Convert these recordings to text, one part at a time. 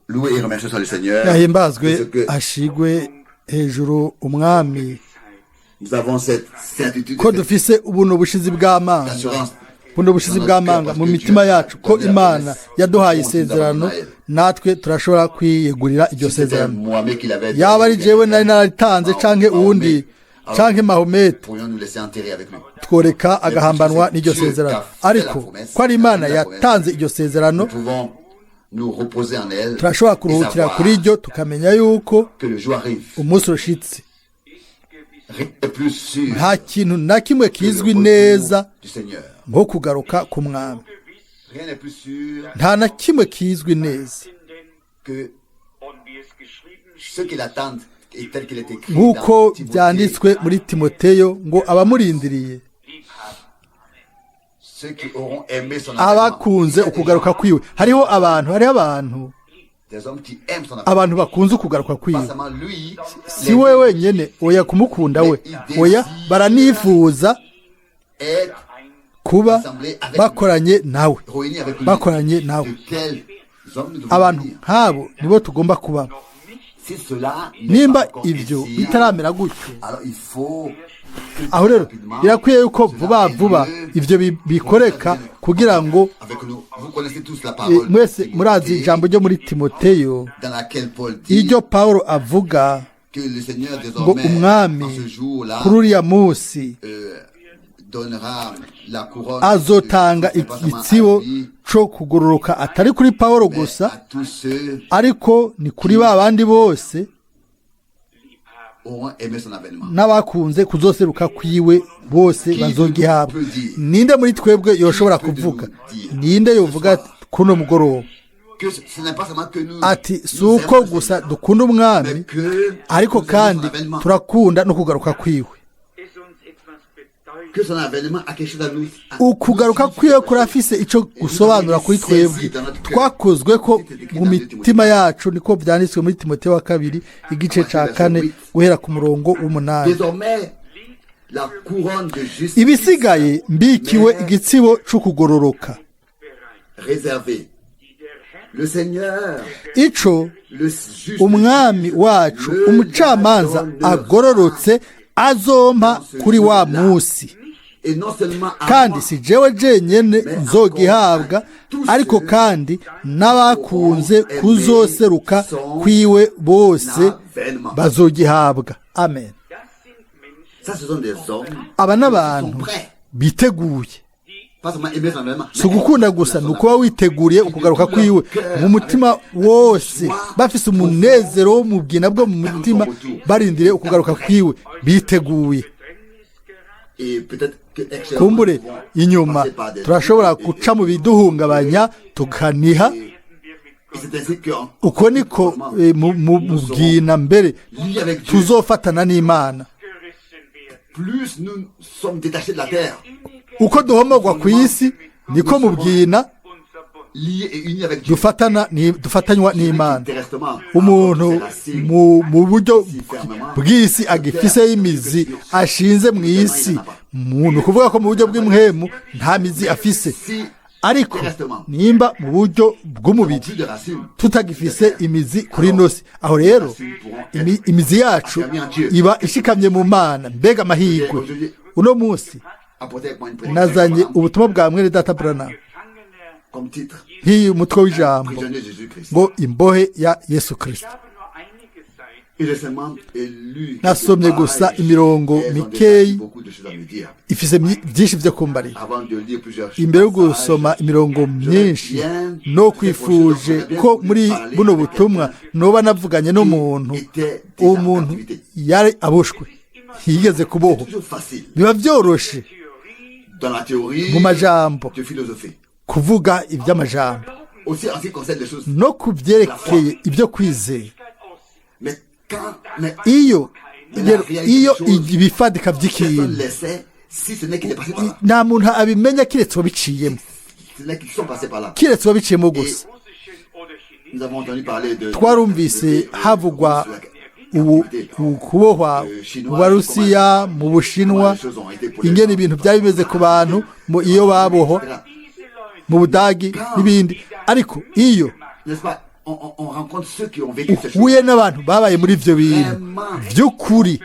Loué et remercié soit le Seigneur. Yahimbazwe de ce que ashigwe hejuru umwami nous avons cette certitude, ko cette dufise ubuntu bushizi bw'amanga assurance buno bushizi bw'amanga mu mitima yacu ko Imana yaduhaye isezerano, natwe turashobora kwiyegurira iryo Si c'était sezerano. Mohamed qui l'avait Yaba ari jewe nari nararitanze canke uwundi canke Mahometi, pourrions nous laisser enterrer avec lui. Tworeka agahambanwa n'iryo sezerano, ariko ko ari Imana yatanze iryo sezerano, Nous pouvons nous reposer en elle turashobora et kuruhukira savoir kuri ryo, tukamenya yuko que le jour arrive. umunsi ushitse. Rien n'est plus sûr Nta kintu na kimwe que le kizwi retour neza du Seigneur. nko kugaruka ku mwami. Rien n'est plus sûr Nta na kimwe kizwi neza que ceux qui l'attendent et tel qu'il est écrit nk'uko dans Timothée, byanditswe muri Timoteyo ngo abamurindiriye, ceux qui auront aimé son avènement. abakunze Il y a des ukugaruka gens, kwiwe. Hariho abantu des hommes qui aiment son avènement. abantu bakunze ukugaruka kwiwe. Pas seulement lui, Si we wenyene, oya, kumukunda we, oya, baranifuza être kuba bakoranye nawe, réunis avec lui. bakoranye nawe. De tels hommes nous devons Abantu devenir. nk'abo nibo tugomba kuba. Si cela n'est Nimba pas encore ibyo ainsi, bitaramera gutyo, alors il faut que aho rero rapidement birakwiye yuko cela vuba ait vuba lieu ibyo bikoreka kugira ngo avec nous. Vous connaissez tous la parole mwese de Timothée, murazi ijambo ryo muri Timoteyo dans laquelle Paul dit iryo Pawulo avuga que le Seigneur ngo désormais, umwami en ce jour-là, kuri uriya munsi donnera la couronne azotanga de- pas seulement à igitsibo lui, co kugororoka, atari kuri Pawulo mais gusa, à tous ceux ariko ni kuri ba bandi bose auront aimé son avènement. N'abakunze kuzoseruka kwiwe bose bazogihabwa. Ninde muri twebwe yoshobora kuvuga, ninde yovuga kuno mugoroba Que ce n'est pas seulement que nous, ati si nous uko aimons le gusa Seigneur, dukunda umwami, mais que ariko nous aimons kandi son avènement, turakunda no kugaruka kwiwe, que son avènement a quelque chose à nous ukugaruka kwiwe kurafise ico gusobanura kuri twebwe, twakozwe ko mu mitima yacu? Niko vyanditswe muri Timoteyo wa kabiri igice ca 4 guhera ku murongo w'8. Désormais, la couronne de justice Ibisigaye mbikiwe igitsibo c'ukugororoka, réservée. Le Seigneur, ico le juste, umwami wacu umucamanza agororotse azompa kuri wa musi, et non seulement à kandi moi, si jewe jenyene nzogihabwa, ariko kandi n'abakunze kuzoseruka kwiwe bose bazogihabwa. Amen. Ça, ce sont des hommes Aba qui sont n'abantu prêts. biteguye. Pas seulement aimer son avènement, Si ugukunda gusa, ni ukuba witeguriye ukugaruka kwiwe mu mutima wose, bafise umunezero wo mu bwina bwo mu mutima, barindiriye ukugaruka kwiwe, biteguye. Et peut-être que extérieurement, Kumbure nous pouvons inyuma passer par des turashobora trucs guca mu biduhungabanya, tukaniha. Et c'est ainsi que Uko niko mu bwina mbere liés avec Dieu, tuzofatana n'Imana. Plus nous sommes détachés de la terre, Uko duhomogwa ku isi, niko mu bwina liés et unis avec Dieu. dufatana dufatanywa n'Imana. Terrestrement, Umuntu ses racines, mu buryo bw'isi agifise imizi ashinze mu isi, ni ukuvuga ko mu buryo bw'impwemu nta mizi afise. Si Ariko nimba mu buryo bw'umubiri plus de racines, tutagifise imizi kuri ino si, aho rero imizi yacu iba ishikamye mu Mana. Mbega amahirwe! Uno munsi apporter avec moi une prédication nazanye ubutumwa bwa mwene data Branham comme titre nk'iyi umutwe w'ijambo Prisonnier de Jésus-Christ. ngo imbohe ya Yesu Kirisito. Et j'ai seulement lu Nasomye quelques gusa pages. imirongo Elles ont déjà mikeyi, beaucoup de choses à me dire. ifise byinshi vyo kumbarira. Avant de lire plusieurs Imbere yo passages, gusoma imirongo myinshi, no kwifuje ko muri buno butumwa noba navuganye n'umuntu, umuntu yari aboshwe, yigeze kubohwa. Toujours facile Biba vyoroshe dans la théorie mu majambo de philosopher. kuvuga iby'amajambo, Aussi en ce qui concerne les choses. no ku byerekeye ibyo kwizera. Mais quand mais Iyo ibifatika personne by'ikintu, l'essaie si ce n'est qu'il est passé par là. nta muntu abimenya kiretse uwabiciyemo, Ce n'est qu'ils sont passés par là. kiretse uwabiciyemo gusa. Nous avons entendu parler de Twarumvise havugwa ubu kubohwa mu Barusiya, mu Bushinwa, ingene ibintu byari bimeze ku bantu mu iyo babohwa mu Budagi n'ibindi, ariko iyo Uhuye n'abantu babaye muri ibyo bintu by'ukuri,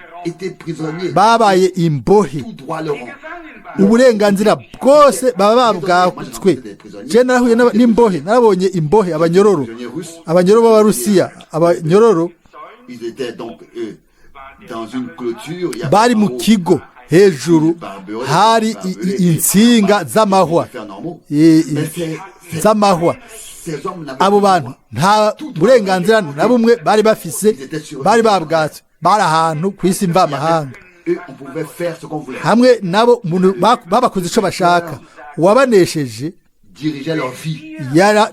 babaye imbohe, uburenganzira bwose baba babwatswe. Je narahuye n'imbohe, narabonye imbohe, abanyororo b'Abarusiya, abanyororo bari mu kigo, hejuru hari insinga z'amahwa. Abo bantu nta burenganzira na bumwe bari bafise, bari babwatswe, bari ahantu ku isi mvamahanga. Hamwe nabo babakoze icyo bashaka, uwabanesheje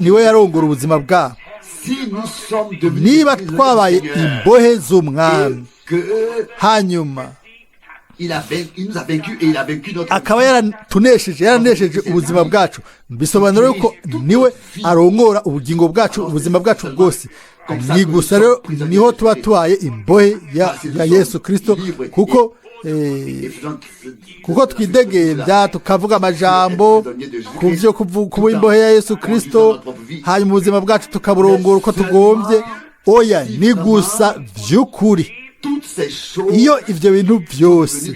niwe yarongora ubuzima bwabo. Niba twabaye imbohe z'umwami, hanyuma akaba yaratunesheje, yaranesheje ubuzima bwacu, bisobanura yuko niwe arongora ubugingo bwacu, ubuzima bwacu bwose. Ni gusa rero niho tuba tubaye imbohe ya Yesu Kristo, kuko twidegembya tukavuga amajambo ku byo kuba imbohe ya Yesu Kristo, hanyuma ubuzima bwacu tukaburongora uko tugombye. Oya, ni gusa by'ukuri iyo ibyo bintu byose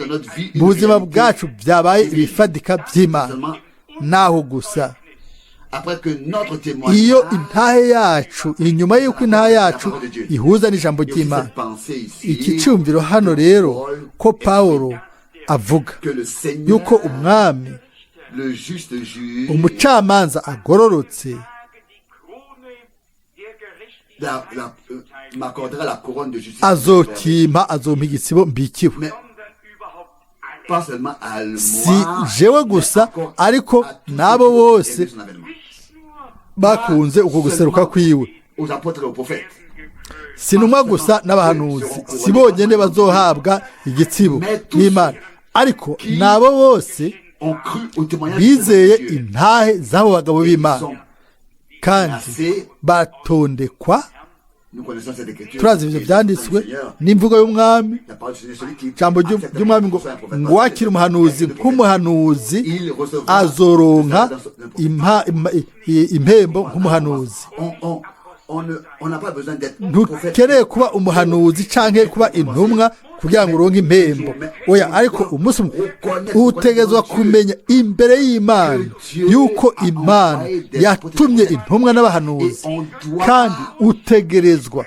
mu buzima bwacu byabaye ibifatika by'Imana, naho gusa iyo intahe yacu, inyuma y'uko intahe yacu ihuza n'ijambo ry'Imana. Iki cyumviro hano rero ko Pawulo avuga yuko umwami, umucamanza agororotse, azokimpa, azompa igitsibo mbikiwe. Si jewe gusa, ariko n'abo bose bakunze uko guseruka kwiwe. Si intumwa gusa n'abahanuzi, si bonyine bazohabwa igitsibo n'Imana, ariko n'abo bose bizeye intahe z'abo bagabo b'Imana kandi batondekwa. Turazi ibyo byanditswe n'imvugo y'umwami, ijambo ry'umwami ngo wakire umuhanuzi nk'umuhanuzi azoronka impembo nk'umuhanuzi. Ntukeneye kuba umuhanuzi canke kuba intumwa kugira ngo uronke impembo, oya, ariko umunsi umwe utegerezwa kumenya imbere y'Imana yuko Imana yatumye intumwa n'abahanuzi, kandi utegerezwa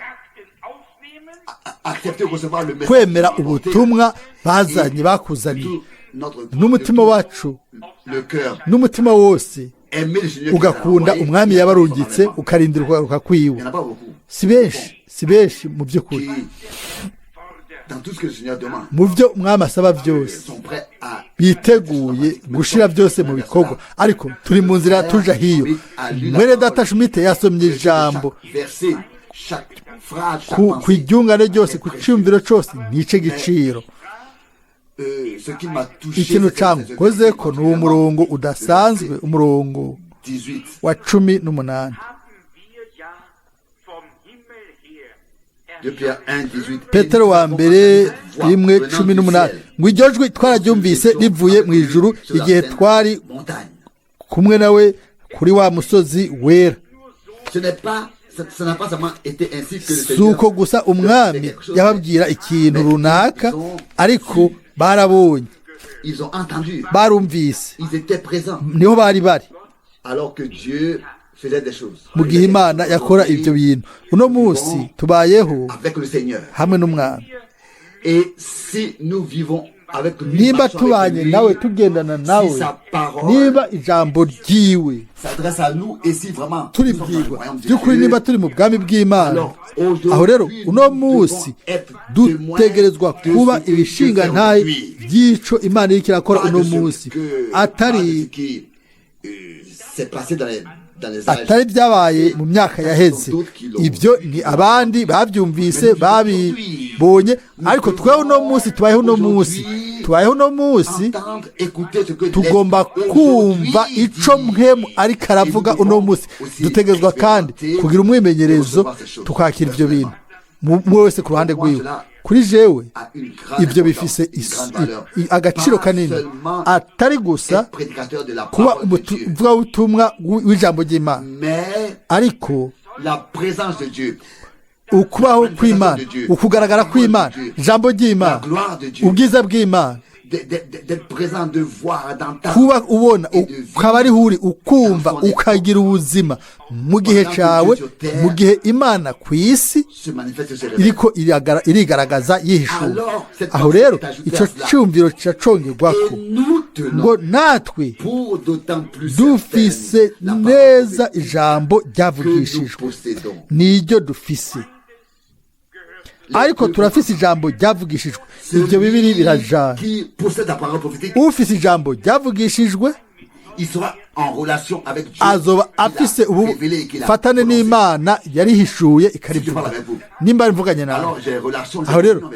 kwemera ubutumwa bazanye, bakuzaniye n'umutima wacu, n'umutima wose ugakunda umwami yabarungitse, ukarindira ukugaruka kwiwe. Si benshi, si benshi mu by'ukuri, mu byo umwami asaba byose biteguye gushira byose mu bikorwa, ariko turi mu nzira tuja hiyo. Mwene data Schmidt yasomye ijambo ku iryungane ryose, ku cyumviro cyose, nice giciro. Ikintu cankoze ko ni umurongo udasanzwe, umurongo wa 18. Petero wa mbere 1:18 ngo iryo jwi twararyumvise rivuye mu ijuru igihe twari kumwe nawe kuri wa musozi wera. Si uko gusa umwami yababwira ikintu runaka, ariko barabonye, barumvise, niho bari bari mu gihe Imana yakora ibyo bintu. Uno munsi tubayeho hamwe n'umwami. Niba tubanye nawe, tugendana nawe, niba ijambo ryiwe turibwirwa by'ukuri, niba turi mu bwami bw'Imana, aho rero uno munsi dutegerezwa kuba ibishingantahe by'ico Imana iriko irakora uno munsi, atari byabaye mu myaka yaheze. Ibyo ni abandi babyumvise, babibonye, ariko twewe uno munsi tubayeho uno munsi, tubayeho uno munsi tugomba kumva ico mpwemu ariko aravuga uno munsi. Dutegerezwa kandi kugira umwimenyerezo, tukakira ibyo bintu umwe wese ku ruhande rwiwe. Kuri jewe ibyo bifise agaciro kanini, atari gusa kuba umuvugabutumwa w'ijambo ry'Imana, ariko Ukubaho kw'Imana, ukugaragara kw'Imana, ijambo ry'Imana, ubwiza bw'Imana, kuba ubona ukaba ariho uri, ukumva, ukagira ubuzima mu gihe cyawe, mu gihe Imana ku isi iriko irigaragaza yihishura. Aho rero icyo cyumviro kiracongerwako ngo natwe dufise neza ijambo ryavugishijwe, niryo dufise, ariko turafise ijambo ryavugishijwe. Ibyo bibiri birajana. Ufise ijambo ryavugishijwe azoba afise ubufatane n'Imana yarihishuye ikarivuga. Nimba mvuganye nawe, aho rero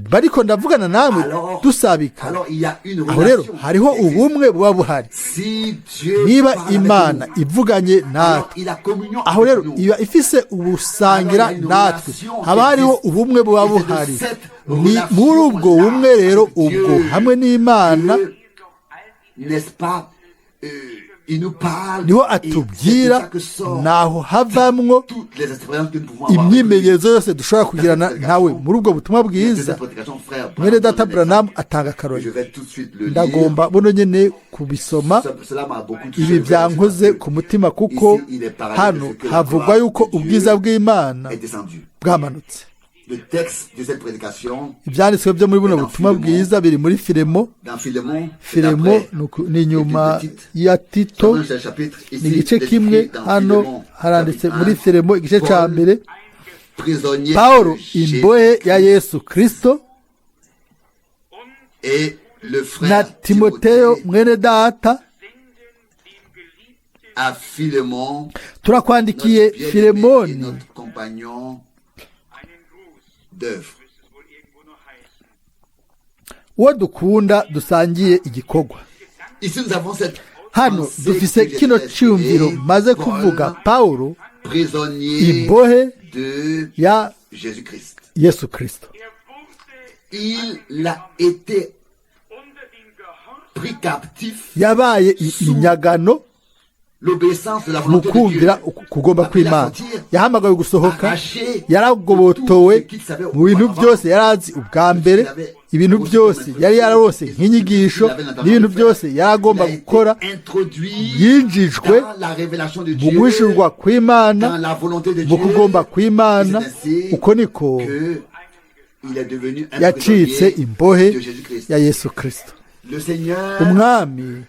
bariko ndavugana namwe dusabika, aho rero hariho ubumwe buba buhari. Niba Imana ivuganye natwe, aho rero iba ifise ubusangira natwe, haba hariho ubumwe buba buhari. Ni muri ubwo bumwe rero, ubwo hamwe n'Imana niho atubwira, naho havamwo imyimenyerezo yose dushobora kugirana nawe muri ubwo butumwa bwiza. Mwene data Branham atanga akarorero, ndagomba buno nyene kubisoma. Ibi byankoze ku mutima, kuko hano havugwa yuko ubwiza bw'Imana bwamanutse. Ibyanditswe byo muri buno butumwa bwiza biri muri Filemo. Filemo ni nyuma ya Tito, ni igice kimwe. Hano haranditse muri Filemo igice cya 1, Paulo imbohe ya Yesu Kristo na Timoteyo mwene data, turakwandikiye Filemoni uwo dukunda dusangiye igikorwa. Hano dufise kino cyumviro maze kuvuga, Paulo imbohe ya Yesu Kristo. Yabaye inyagano mu kumvira kugomba kw'Imana. Yahamagawe gusohoka, yaragobotowe mu bintu byose yari azi ubwa mbere, ibintu byose yari yararose nk'inyigisho, n'ibintu byose yari agomba gukora. Yinjijwe mu guhishurwa kw'Imana, mu kugomba kw'Imana. Uko niko yacitse imbohe ya Yesu Kristo. Umwami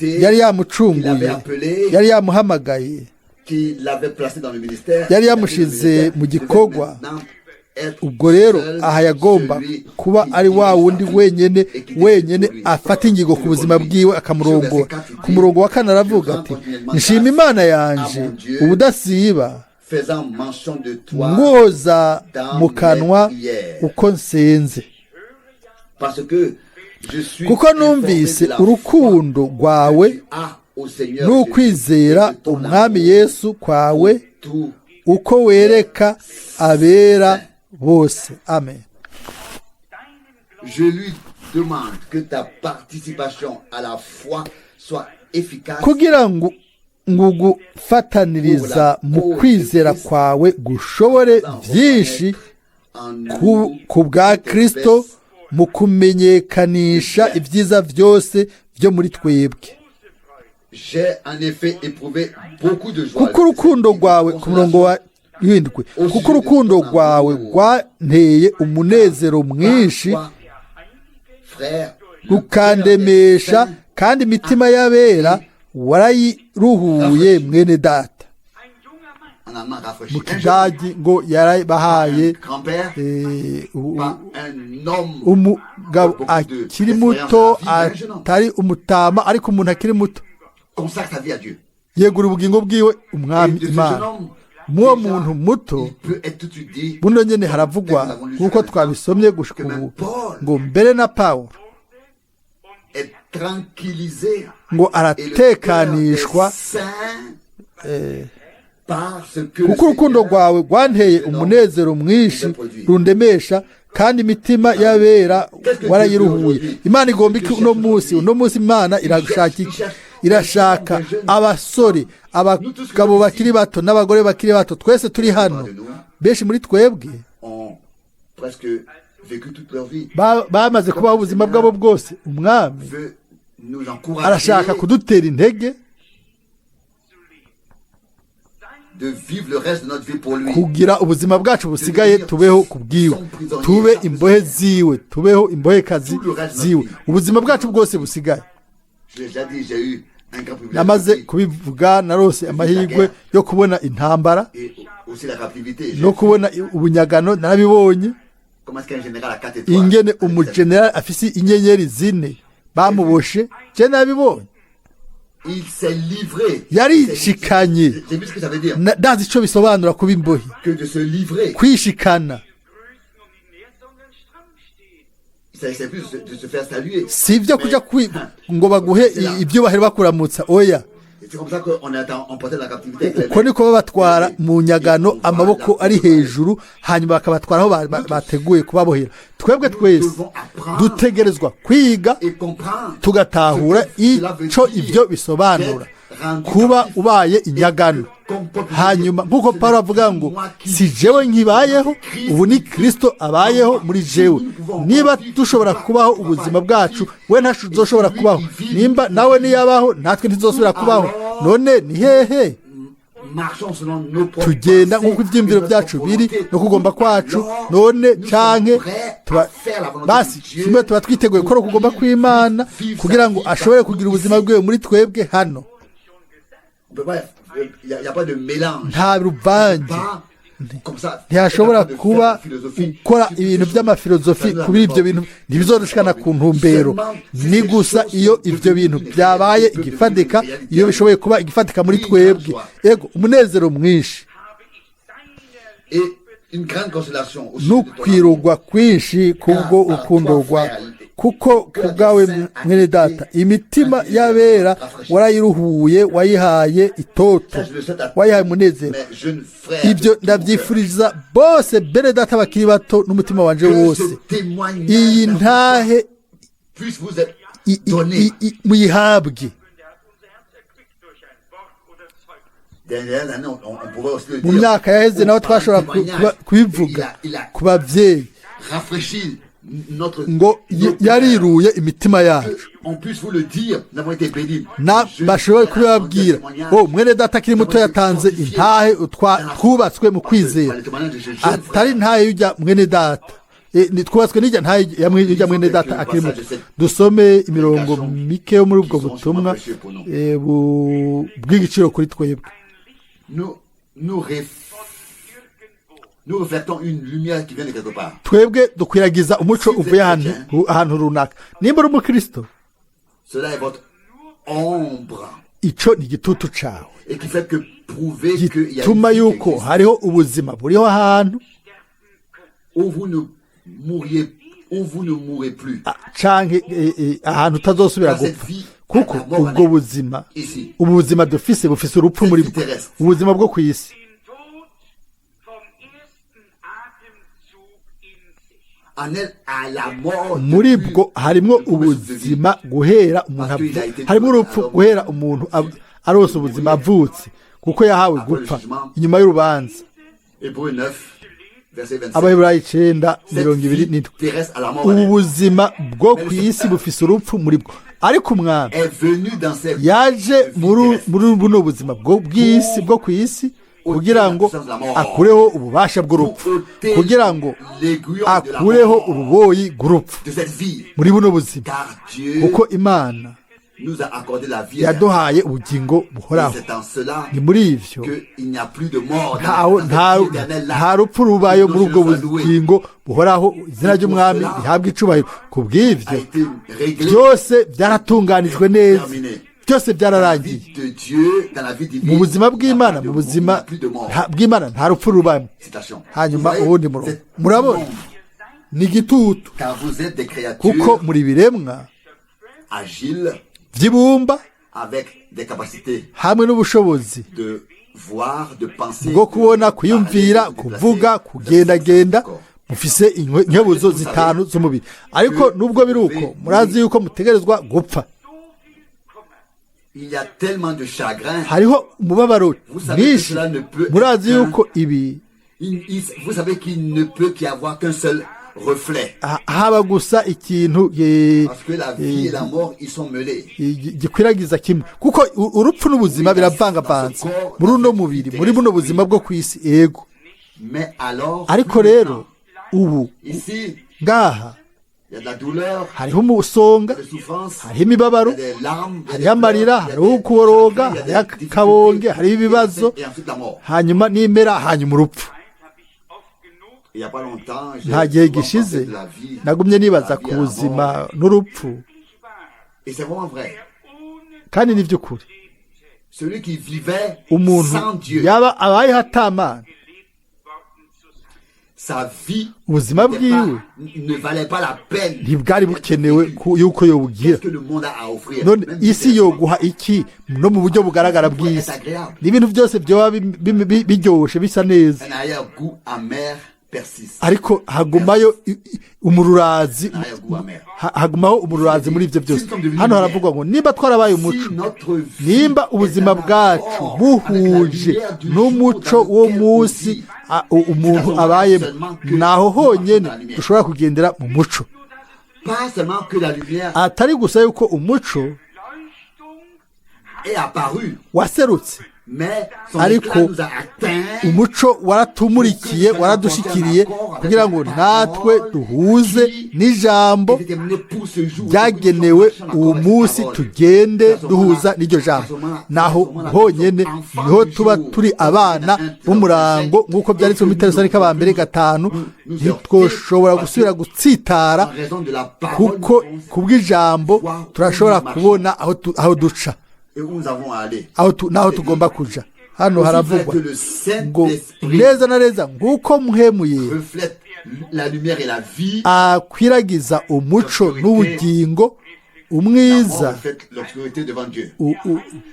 yari yamucunguye, yari yamuhamagaye, yari yamushize mu gikorwa. Ubwo rero aha yagomba kuba ari wa wundi wenyene wenyene afata ingingo ku buzima bwiwe akamurongora. Ku murongo wa 4 aravuga ati: nshima Imana yanje ubudasiba, mwoza mu kanwa uko nsenze, kuko numvise urukundo rwawe n'ukwizera Umwami Yesu kwawe, uko wereka abera bose. Amen. Je lui demande que ta participation à la foi soit efficace, kugira ngo ngugufataniriza mu kwizera kwawe gushobore byinshi ku bwa Kristo, mu kumenyekanisha ibyiza byose byo muri twebwe. Kuko urukundo rwawe, ku murongo wa 7, kuko urukundo rwawe rwanteye umunezero mwinshi, rukandemesha, kandi imitima y'abera warayiruhuye mwene data. Mu Kidagi ngo yarabahaye umugabo akiri muto, atari umutama, ariko umuntu akiri muto yegura ubugingo bwiwe Umwami Imana. Muwo muntu muto buno nyene haravugwa nk'uko twabisomye gushika ubu, ngo mbere na Pawulo ngo aratekanishwa, kuko urukundo rwawe rwanteye umunezero mwinshi rundemesha, kandi imitima y'abera warayiruhuye. Imana igomba iki uno munsi? Uno munsi Imana irashaka iki? Irashaka abasore, abagabo bakiri bato n'abagore bakiri bato. Twese turi hano, benshi muri twebwe ont presque vécu toute leur vie, bamaze kubaho ubuzima bwabo bwose. Umwami veut nous encourager arashaka kudutera intege de vivre le reste de notre vie pour lui. kugira ubuzima bwacu busigaye tubeho ku bwiwe, tube imbohe ziwe, tubeho imbohekazi ziwe ubuzima bwacu bwose busigaye. Je l'ai déjà dit, j'ai eu un grand privilège Namaze de vie kubivuga, narose amahirwe yo kubona intambara et aussi la captivité. no kubona ubunyagano, narabibonye. Comment est-ce qu'un général à quatre étoiles Ingene umujenerali afise inyenyeri zine bamuboshe, je narabibonye. Il s'est livré. Yarishikanye. J'ai vu ce que ça veut dire Ndazi ico bisobanura kuba imbohe, que de se livrer. kwishikana. Grüßen und nicht mehr, sondern stramm stehen. Il s'agissait plus de se faire saluer. Si ibyo kuja ngo baguhe ibyubahiro bakuramutsa, oya. Et c'est comme ça qu'on est emporté dans la captivité avec les Uko niko babatwara mu nyagano, amaboko ari hejuru, hanyuma bakabatwara aho bateguye kubabohera. Twebwe twese dutegerezwa kwiga et comprendre tugatahura ce que cela veut ico dire ibyo bisobanura d'être rendu kuba captif. ubaye inyagano. Hanyuma nk'uko Paulo avuga ngo: "Si jewe nkibayeho ubu, ni Kristo abayeho muri jewe." Niba dushobora kubaho ubuzima bwacu, we ntazoshobora kubaho. Nimba nawe niyabaho, natwe ntituzosubira kubaho. None ni hehe? Marchons selon nos propres Tugenda pensées nk'uko ibyiyumviro et notre byacu biri volonté. no kugomba kwacu. Alors, None nous canke sommes prêts tuba à faire la volonté basi de Dieu kimwe tuba twiteguye gukora ukugomba kw'Imana kugira ngo ashobore kugira ubuzima bwiwe muri twebwe hano. On peut pas, il y a pas de mélange. Nta ruvange. Pas comme ça. Ntihashobora De faire kuba la philosophie gukora sur ibintu ces choses. by'amafilozofi Ça nous kuri ibyo amène bintu, ntibizodushikana ku ntumbero. Ni gusa iyo ibyo bintu byabaye igifatika, iyo bishoboye kuba igifatika muri twebwe, ego, umunezero mwinshi Habe ich seine Et une grande consolation au sujet de ton amour. n'ukwirugwa kwinshi kubwo urukundo rwa kuko ku bwawe, mwene data, imitima y'abera warayiruhuye, wayihaye itoto, Ça, je le souhaite à wayihaye umunezero. mes jeunes frères Ibyo de tout mon cœur. ndabyifuriza bose bene data bakiri bato n'umutima wanje Que wose. ce témoignage Iyi d'amour ntahe puisse vous être donné. muyihabwe. Der hat unser Herz erquickt durch ein Wort oder Zeugnis. Dernière année, on pourrait aussi le Mu dire. myaka yaheze naho Ou par un twashobora témoignage. kubivuga Il a ku babyeyi rafraîchi notre, ngo notre yariruye imitima yacu. On puisse vous le dire, nous avons été bénis. Na Je- bashoboye kubibabwira: "Oh, mwene data akiri muto yatanze intahe, twubatswe mu kwizera", atari intahe y'ujya mwene data. Ni twubatswe n'ijya ntahe y'ujya mwene data akiri muto. Dusome imirongo mike yo muri ubwo butumwa bw'igiciro kuri twebwe. Nous, nous reflétons une lumière qui vient de quelque part. Twebwe dukwiragiza umuco uvuye ahantu runaka. Nimba uri umukristo, Cela est votre ombre ico ni igitutu cawe et qui fait que prouver qu'il y a gituma une vie qui yuko existe, hariho ubuzima buriho ahantu où vous ne mourriez, où vous ne mourrez plus. Canke ahantu utazosubira gupfa, kuko ubwo buzima, Ici. ubu buzima dufise, bufise urupfu muri bwo, ubuzima bwo ku isi. Den Tod vom ersten Atemzug in sich. En elle à la mort Muri depuis bwo harimwo le premier souffle de vie. ubuzima guhera umuntu harimo urupfu guhera umuntu arose ubuzima avutse, kuko yahawe gupfa inyuma y'urubanza. Hébreux 9, verset 27. Abaheburayo 9 Cette mirongo ibiri vie n'indwi. terrestre à la mort Ubu en elle buzima bwo ku isi bufise urupfu muri bwo, ariko Umwami est venue dans cette yaje muri buno buzima bwo bw'isi, bwo ku isi, kugira ngo akureho ububasha bw'urupfu, kugira ngo akureho uruboyi bw'urupfu de cette vie. muri buno buzima, Car Dieu kuko Imana nous a accordé la vie éternelle. yaduhaye ubugingo Et buhoraho. c'est en cela Ni muri ivyo qu'il n'y a plus de mort dans ntawe dans nta cette vie éternelle-là. nta rupfu rubayo muri ubwo bugingo buhoraho. Izina ry'Umwami rihabwa icubahiro ku bw'ivyo. A été réglé. Byose byaratunganijwe neza, byose Dans la byararangiye. vie de Dieu, dans la vie divine, Mu buzima il n'y a bw'Imana, pas de mu mort, il n'y buzima a plus de mort. bw'Imana nta rupfu rubamo. Citation. Hanyuma Vous voyez, uwundi murongo, c'est murabona, tout ni igitutu, car vous êtes des kuko créatures muri biremwa agiles by'ibumba avec des capacités hamwe n'ubushobozi de voir, de penser, bwo de kubona, parler, kwiyumvira, de se déplacer, kuvuga, de kugendagenda. corps. Mufise inkebuzo zitanu z'umubiri, ariko nubwo biri uko, murazi yuko mutegerezwa gupfa. So viel Kummer Il y a tellement de chagrin. Hariho umubabaro mwinshi. Murazi yuko ibi Vous savez qu'il ne peut qu'y avoir qu'un seul reflet. Haba gusa ikintu Parce que la vie et la mort, ils sont mêlés. Gikwiragiza kimwe, kuko urupfu n'ubuzima biravangavanze muri uno mubiri, muri buno buzima bwo ku isi, ego. Mais alors, Ariko rero ubu ici, ngaha il y a de la douleur, hariho umusonga, des souffrances, hariho imibabaro, il y a des larmes, il y a des hariho amarira, pleurs, il y a hariho des ukuboroga, chagrins, il y a hariho des akabonge, difficultés, hariho ibibazo, et ensuite la mort. Hanyuma n'impera, hanyuma urupfu. Il n'y a pas longtemps, j'ai Nta gihe souvent gishize pensé de la vie, nagumye nibaza la vie ku à la buzima mort. n'urupfu. Et c'est vraiment vrai. Kandi ni by'ukuri. Celui qui vivait Umuntu sans Dieu, yaba abayeho atamana, sa vie ubuzima n'était bwiwe ne valait pas la peine. Ntibwari bukenewe yuko yobugira. Qu'est-ce que le monde a à offrir? None Même si isi yoguha iki no mu buryo bugaragara bw'isi? N'ibintu byose byoba biryoshe, bisa neza, un arrière-goût amer persiste. ariko hagumayo umururazi. Un arrière-goût amer. Hagumaho umururazi muri ibyo byose. Hano haravugwa ngo nimba twarabaye umuco, Si notre vie nimba est ubuzima en bwacu accord avec la buhuje lumière du jour n'umuco dans wo lequel on munsi vit, umuntu abayemo, naho honyine dushobora kugendera mu muco. Pas seulement que la lumière Atari gusa yuko umuco est apparue, waserutse, mais son ariko éclat nous a atteints umuco waratumurikiye, waradushikiriye kugira ngo natwe duhuze n'ijambo et déterminé pour ce jour. Ryagenewe uwo munsi, tugende duhuza n'iryo jambo. Naho honyine niho tuba turi abana b'umurango, nk'uko byanditswe muri Tesalonike ba mbere 5. Ntitwoshobora gusubira gutsitara, En raison de la parole, kuko nous kubw'ijambo turashobora kubona aho duca et où nous avons à aller. n'aho tugomba kuja. Hano Aussi vrai haravugwa que le ngo Saint-Esprit neza na neza nk'uko muhemuye reflète la lumière et la vie, akwiragiza umuco n'ubugingo, la mort umwiza, reflète l'obscurité devant Dieu.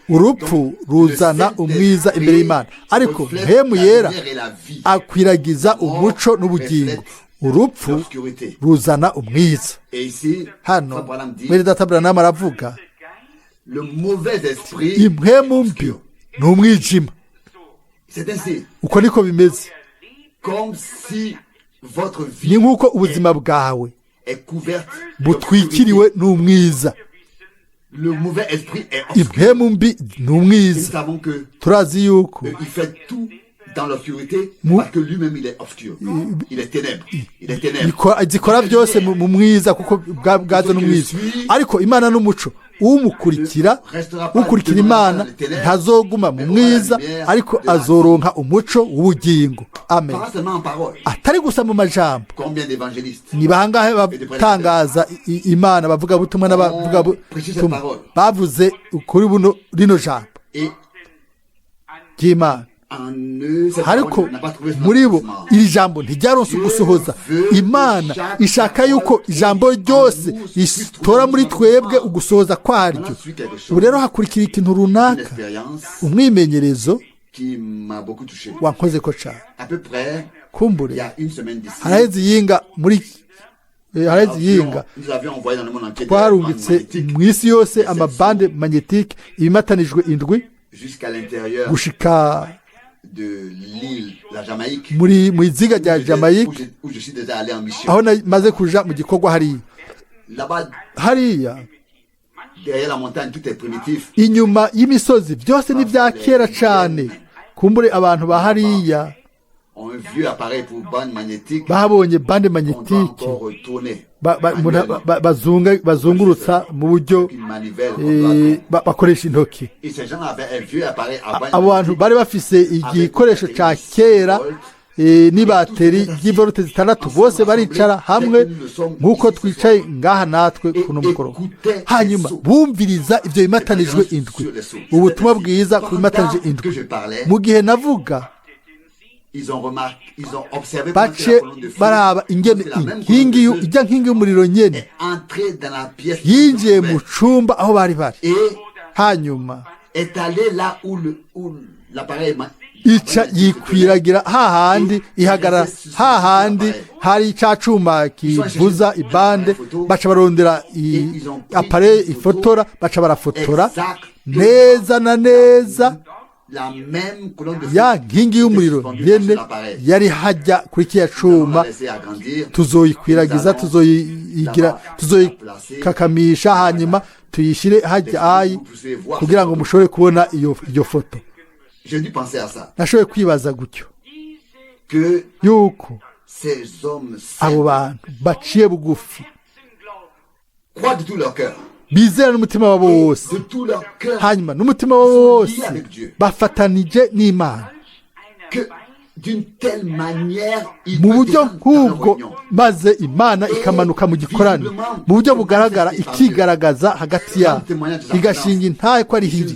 Urupfu ruzana umwiza imbere y'Imana, ariko reflète mpemu la yera lumière et la vie. akwiragiza umuco n'ubugingo, urupfu L'obscurité. ruzana umwiza. Et ici, Hano Frère Branham dit, mwene data Branham aravuga, le mauvais esprit, impwemu mbi ni umwijima. C'est ainsi, Uko niko bimeze. Comme si votre Ni vie nk'uko ubuzima bwawe est couverte butwikiriwe d'obscurité. n'umwiza. Le mauvais esprit est obscur. Impwemu mbi ni Et nous umwiza. savons que Turazi yuko il fait tout dans l'obscurité parce que lui-même il est obscur. Il est ténèbres. Il est ténèbres. Zikora byose mu mwiza, kuko bwazo n'umwiza. Ariko Imana n'umuco, umukurikira, ukurikira Imana ntazoguma mu mwiza, ariko azoronka umuco w'ubugingo. Amen. Pas seulement en parole. Atari gusa mu majambo. Combien d'évangélistes Ni bangahe batangaza Imana, bavuga butumwa n'abavuga butumwa bavuze kuri buno rino jambo et ry'Imana, en eux, cette ariko parole n'a pas trouvé son muri bo accomplissement. iri jambo ntiryaronse ugusohoza. Imana ishaka yuko ijambo ryose ritora muri twebwe ugusohoza kwaryo. Ubu rero hakurikira ikintu Une runaka, expérience umwimenyerezo qui m'a beaucoup touché. Wankoze ko cyane. À peu près, Kumbure il y a une semaine d'ici, haraheze iyinga muri haraheze iyinga, nous avions envoyé dans le monde entier des bandes twarungitse magnétiques mu isi yose amabande magnétique ibimatanijwe indwi jusqu'à l'intérieur gushika de l'île, la Jamaïque, muri mu iziga rya Jamaica, où je suis déjà allé en mission. aho maze kuja mu gikorwa hariya. Là-bas, Hariya derrière la montagne, tout est primitif. inyuma y'imisozi byose ni bya kera cyane. Kumbure abantu ba hariya Ont un vieux appareil pour bande magnétique bahabonye bande qu'on doit magnétique encore retourner umuntu bazungurutsa mu buryo Une manivelle qu'on doit- bakoresha intoki. Et ces gens avaient un vieux appareil à bande Abo bantu magnétique. bari bafise igikoresho ca kera n'ibateri ry'ivolte 6, bose baricara hamwe nk'uko twicaye ngaha natwe kuno mugoroba, hanyuma bumviriza ivyo bimatanijwe indwi, ubutumwa bwiza ku bimatanije indwi. Mu gihe navuga, Ils ont remarqué, ils ont observé pendant que bace la colonne de feu, baraba ingene c'est la même inkingi colonne de feu, ijya nkingi y'umuriro nyene est entrée dans la pièce où yinjiye ils mu se cumba aho bari bari, trouvaient et hanyuma est allée là où l'appareil ica yikwiragira hahandi, ihagarara hahandi hari ca cuma kivuza ibande. Baca barondera appareil ifotora, baca barafotora, Neza na neza La même colonne de feu ya nkingi y'umuriro suspendue nyene sur l'appareil. yari hajya kuri kiriya cuma. Nous allons la laisser agrandir. Tuzoyikwiragiza, tuzoyigira, tuzoyikakamisha, hanyuma tuyishyire hajya ayi kugira ngo mushobore kubona iyo foto. J'ai dû penser à ça. Nashoboye kwibaza gutyo Que yuko ces hommes abo simples bantu baciye bugufi croient de tout leur cœur. bizera n'umutima wabo wose, De tout leur cœur. hanyuma n'umutima wabo wose bafatanije n'Imana Que d'une telle manière, ils mu peuvent buryo descendre dans leur nk'ubwo, réunion. maze Imana ikamanuka mu gikorane mu buryo bugaragara, ikigaragaza hagati yabo, igashinga intahe ko ari hiri.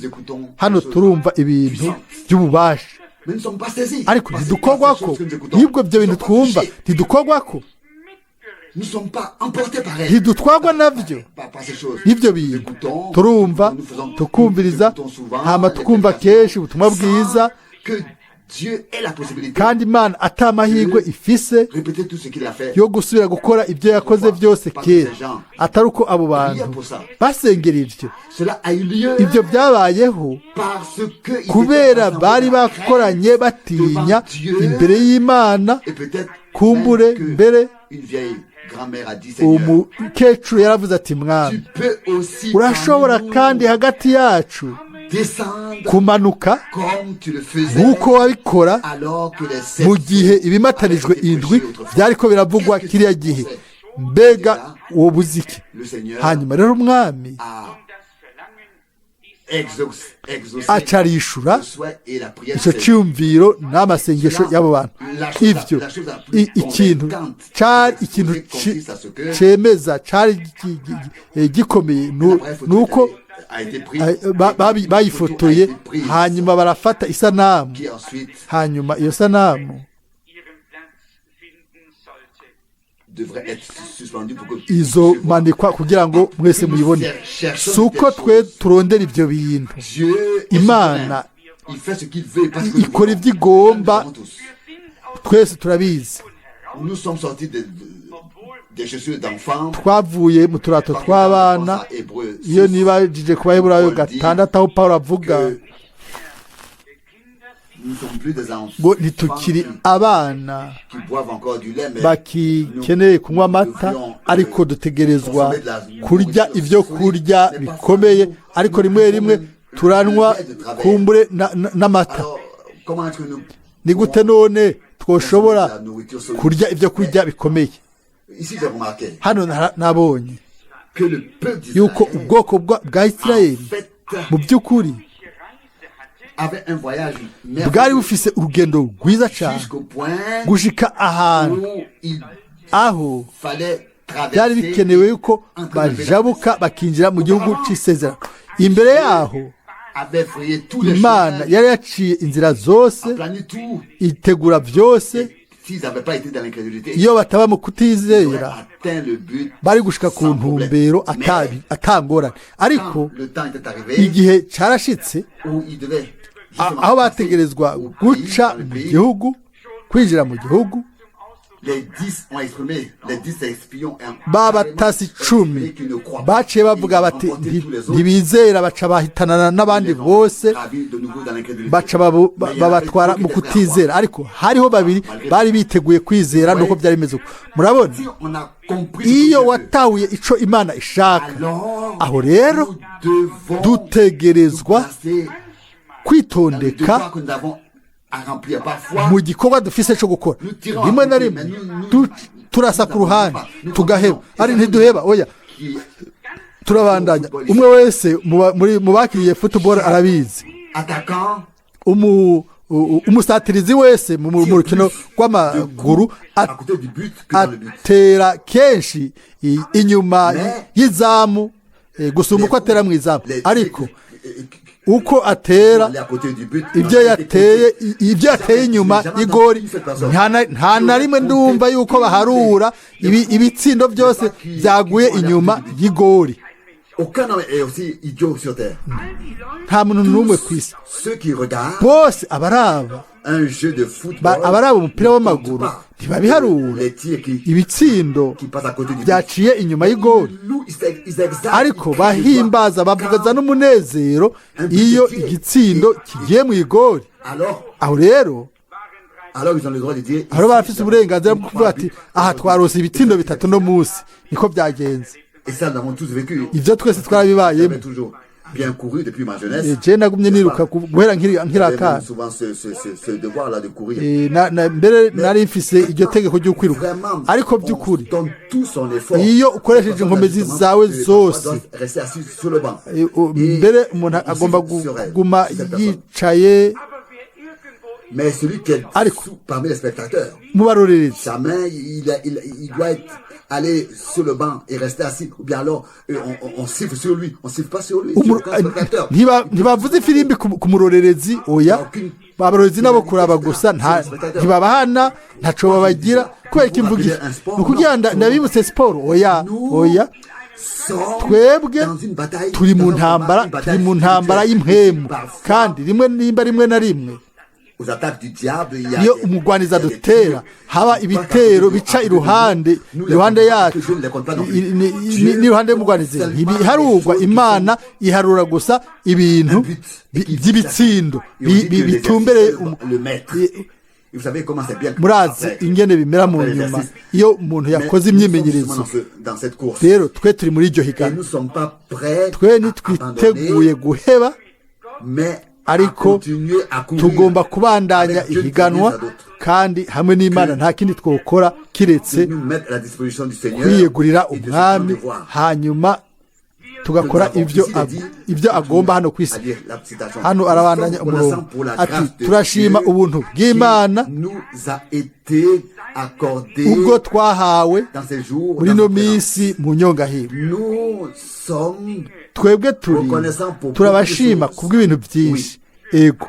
Hano turumva ibintu by'ububasha, Mais nous ne sommes pas saisis. ariko Par ces ntidukorwako choses que nous écoutons. n'ibwo ibyo Nous bintu ne sommes pas twumva, touchés. ntidukorwako, Nous ne sommes pas emportés par elles. ntidutwarwa nabyo Par ces choses. n'ibyo bintu Écoutons, turumva, nous faisons- tukumviriza, nous écoutons souvent hama les tukumva prédications kenshi ubutumwa bwiza, sans que Dieu ait la possibilité kandi Imana ata amahirwe ifise de répéter tout ce qu'il a fait. yo gusubira gukora ibyo yakoze byose kera, atari uko abo bantu basengera ibyo. Cela a eu lieu Ibyo byabayeho parce que ils kubera étaient bari rassemblés dans la bakoranye crainte batinya devant Dieu. imbere y'Imana. Et peut-être Kumbure même que mbere une vieille grand-mère a dit: Seigneur, umukecuru yaravuze ati: Mwami, tu peux aussi urashobora parmi nous kandi hagati yacu descendre kumanuka comme tu le faisais nk'uko wabikora alors que les sept mu gihe ibimatanijwe avaient été indwi prêchés autrefois. byariko biravugwa kiriya gihe. Mbega uwo buziki! Le Seigneur Hanyuma rero Umwami a exaucé aca arishura le souhait et la prière de icyo ces cyumviro n'amasengesho y'abo bantu. Ivyo ikintu cari ikintu cemeza cari gikomeye L'appareil photo nuko a été pris, bayifotoye, a été prise, hanyuma barafata isanamu, qui ensuite hanyuma iyo sanamu ihren Platz finden sollte. devrait être suspendue pour que izomanikwa kugira ngo mwese muyibone. Si uko twe turondera ibyo bintu. Dieu est Imana souverain. Il fait ce qu'il veut et pas ce que nous ikora voulons. ibyo igomba. Nous le savons tous. Twese turabizi. Nous sommes sortis des chaussures d'enfants. Twavuye mu turato tw'abana. Iyo nibajije ku Baheburayo 6, aho Pawulo avuga Que nous ne sommes plus des enfants ngo ntitukiri abana qui boivent encore du lait, mais bakikeneye kunywa amata, ariko dutegerezwa kurya ibyo kurya bikomeye, ariko rimwe rimwe turanywa kumbure n'amata. Alors, comment est-ce que nous Ni gute none twoshobora la nourriture solide? kurya ibyo kurya bikomeye? Ici, j'ai remarqué Hano nabonye que le peuple yuko d'Israël, ubwoko bwa en Isirayeli fait, mu by'ukuri avait un voyage bwari merveilleux bufise urugendo rwiza cyane jusqu'au point gushika ahantu où il aho fallait byari traverser bikenewe yuko bajabuka bakinjira mu gihugu cy'isezerano. Imbere yaho avait frayé tous les Imana chemins, yari yaciye inzira zose, aplani tout. itegura byose. S'ils n'avaient pas été dans l'incrédulité, Iyo bataba mu ils auraient kutizera, atteint le but bari gushika ku sans problème. ntumbero Mais atangorane. Ariko quand le temps était arrivé igihe carashitse où ils devaient justement aho passer bategerezwa au pays, guca dans le mu pays, gihugu, kwinjira mu gihugu, les 10 ont exprimé, les 10 espions ont babatasi carrément 10 exprimé qu'ils ne croient pas. baciye bavuga Ils ont bati emporté tous les autres. ntibizera, baca bahitanana n'abandi Ils les ont bose, ravis de nouveau dans l'incrédulité. baca Mais il y en avait babatwara deux qui mu étaient prêts à kutizera, ariko hariho babiri bari biteguye kwizera nuko byari bimeze uko. Murabona, Si on a compris ce que iyo Dieu veut, watahuye ico Imana ishaka, alors aho rero nous devons dutegerezwa nous placer dans le kwitondeka devoir que nous avons à remplir. Parfois, mu gikorwa dufise cyo gukora. Rimwe na rimwe turasa ku ruhande tugaheba, ari ntiduheba, oya, qui turabandanya. Umwe wese mu bakiriye football arabizi. attaquant Umusatirizi wese mu rukino rw'amaguru à côté du but que dans le but. atera kenshi inyuma y'izamu gusumba uko atera mu izamu, ariko uko atera Aller à côté du but. ibyo yateye inyuma y'igori, nta na rimwe ndumva yuko baharura ibitsindo byose byaguye inyuma y'igori. Aucun homme est aussi idiot sur terre. Nta muntu n'umwe ku isi. Ceux qui regardent Bose abaraba Un jeu de football, Abaraba umupira ne w'amaguru compte pas ntibabiharura les tirs qui, ibitsindo qui passent à côté du but. byaciye inyuma y'igori, Nous, ils exaltent, ariko ils crient de joie bahimbaza bavugaza quand- n'umunezero iyo igitsindo kigiye mu igori. Alors, Aho rero alors ils ont le droit de dire. aho barafise uburenganzira bwo kuvuga ati aha twarose ibitsindo bitatu no munsi niko byagenze. Et ça, nous l'avons tous vécu. Ibyo twese twarabibayemo. J'avais toujours bien couru depuis ma jeunesse. Je nagumye niruka guhera nkiri J'avais même akana. souvent ce devoir-là de courir. Mbere nari mfise iryo tegeko ryo kwiruka, Vraiment, ariko on by'ukuri donne tout son effort. iyo ukoresheje inkomezi zawe Parfois, zose, doit rester assis sur le banc. Mbere umuntu On agomba siffle sur elle, kuguma sur cette personne. yicaye. Aber wer irgendwo Mais celui qui est Ariko parmi les spectateurs, mu barorerezi jamais il doit être allé sur le banc et rester assis. Ou bien alors, on siffle sur lui. On siffle pas sur lui, sur aucun spectateur. Ntibavuze ifirimbi ku murorerezi, oya. Abarorerezi nabo kuraba gusa, ntibabahana, ntaco babagira. Kubera ko imvuga iki? Ni ukugira ndabibutse siporo? Oya, oya. Sommes Twebwe dans une bataille, turi mu dans un combat, ntambara, une bataille turi mu ntambara spirituelle. y'impwemu. Parfois, Kandi rimwe nimba rimwe na rimwe aux attaques du diable, il y a iyo umugwanizi il y a des adutera, tirs haba qui passent à ibitero côté de bica nous. iruhande Nous, les iruhande comptons, yacu Dieu ne les compte pas non plus. Dieu n'iruhande y'umugwanizi seulement ntibiharurwa. les choses qui Imana iharura gusa ibintu un but by'ibitsindo Et on dit que bitumbereye l'exercice, le maître. Et vous savez comment c'est bien Murazi après. ingene bimera mu Après nyuma l'exercice. iyo umuntu Mais yakoze nous sommes imyimenyerezo. justement dans cette course. Rero twe turi muri iryo Et higanwa. nous ne sommes pas prêts Twe à ntitwiteguye abandonner, guheba, mais à ariko continuer à courir. tugomba kubandanya Avec Dieu, ihiganwa, nous d'autres. kandi hamwe n'Imana nta kindi twokora kiretse De nous mettre à la disposition du Seigneur kwiyegurira et de se Umwami, devoir. hanyuma tugakora ibyo agomba hano ku isi. Hano arabandanya umurongo ati turashima ubuntu bw'Imana nous a été accordé ubwo twahawe dans ces jours, muri dans ino nos présence. minsi mu nyongahiro. Nous sommes Twebwe turi reconnaissants pour turabashima beaucoup de choses. kubw'ibintu byinshi, ego,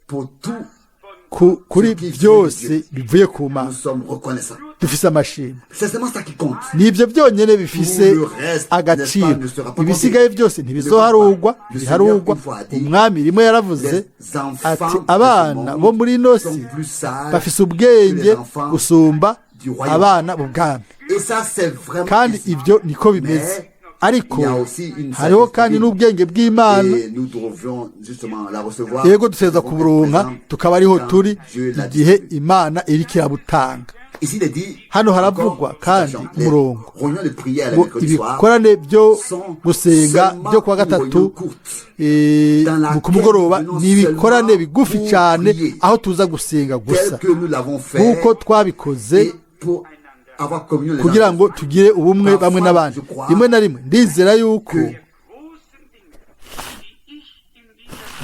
Pour tout, kuri byose bivuye ku nous Mana. sommes reconnaissants. Dufise amashimwe. C'est seulement ça qui compte. Ni ibyo byonyine bifise Tout le reste, agaciro. n'est-ce pas, ne sera pas Ibisigaye byose ntibizoharugwa, Le ntibiharugwa. Seigneur, une fois, a dit, Umwami rimwe yaravuze les enfants ati de ce abana monde bo muri ino si sont plus sages bafise ubwenge que les enfants gusumba du royaume. abana b'ubwami. Et ça, c'est vraiment Kandi ainsi. ibyo niko bimeze, Mais ariko il y a aussi une hariho sagesse kandi divine. n'ubwenge bw'Imana. Et nous devions justement la recevoir. Yego, dutegerezwa Nous devons kuburonka, être présents tukaba ariho quand turi Dieu la igihe distribue. Imana iriko irabutanga. Ici, il est dit, Hano haravugwa encore, kandi citation, les umurongo réunions de prière le ngo mercredi soir ibikorane byo sont gusenga seulement byo kuwa une gatatu réunion courte dans ku laquelle mugoroba venons ni ibikorane seulement bigufi pour cyane, prier, aho tuza gusenga gusa tel que nous l'avons fait nk'uko twabikoze, et pour avoir communion les uns kugira des ngo autres. tugire ubumwe bamwe n'abandi. Je crois Rimwe na rimwe ndizera yuko que großen Dinge, die ich in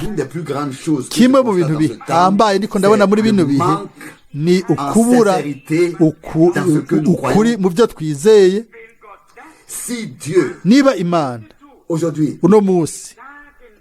dieser l'une des plus grandes choses que kimwe je mu bintu constate dans ce temps, bihambaye ndiko ndabona c'est muri bino le bihe manque ni en ukubura sincérité dans ce que nous ukuri croyons. mu byo twizeye. Wenn Gott das Si Dieu, Niba Imana aujourd'hui, uno munsi sagen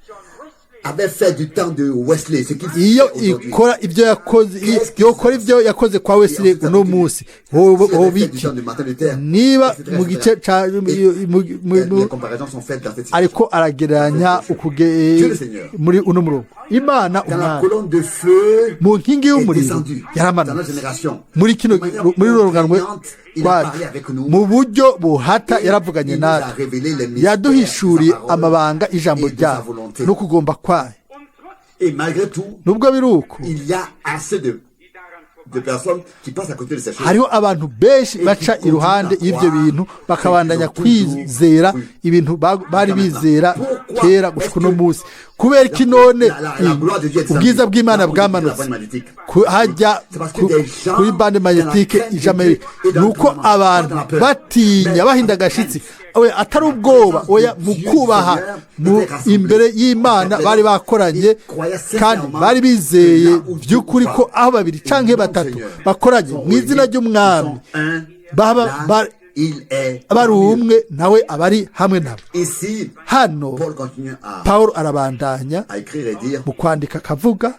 John Wesley avait fait du temps de Wesley ce qu'il iyo fait aujourd'hui, ikora ibyo yakoze, yokora ibyo yakoze kwa Wesley uno munsi, si elle hoba avait fait du iki? temps de Martin Luther, Niba etc., mu etc. gice ca Et les comparaisons sont faites dans cette situation. ariko aragereranya ukuge Dieu le Seigneur. muri uno murongo Imana Dans la Umwami colonne de feu mu nkingi est y'umuriro descendu dans notre yaramanutse génération. muri kino De manière muri runo rungano contraignante, il a rwacu parlé avec nous. mu buryo buhata Et yaravuganye il nous a natwe, révélé les mystères yaduhishuriye de sa parole amabanga ijambo et de sa ryayo volonté. no kugomba kwayo. und trotzdem Et malgré tout, Nubwo biri uko, il y a assez die daran de personnes qui passent à côté de ces choses. hariho abantu benshi baca iruhande y'ibyo bintu, bakabandanya kwizera ibintu bari bizera kera gushika uno munsi. Kubera iki none ubwiza bw'Imana bwamanutse hajya kuri bande magnétique ija Amerika? Ni uko abantu batinya, bahinda agashitsi, oya, atari ubwoba, oya, mu kubaha mu imbere y'Imana bari bakoranye, kandi bari bizeye by'ukuri ko aho babiri canke batatu bakoranye mu izina ry'Umwami baba Il est bari parmi eux. umwe, nawe aba ari hamwe nabo. Ici, Hano Paul continue Pawulo arabandanya à écrire et dire, mu kwandika akavuga,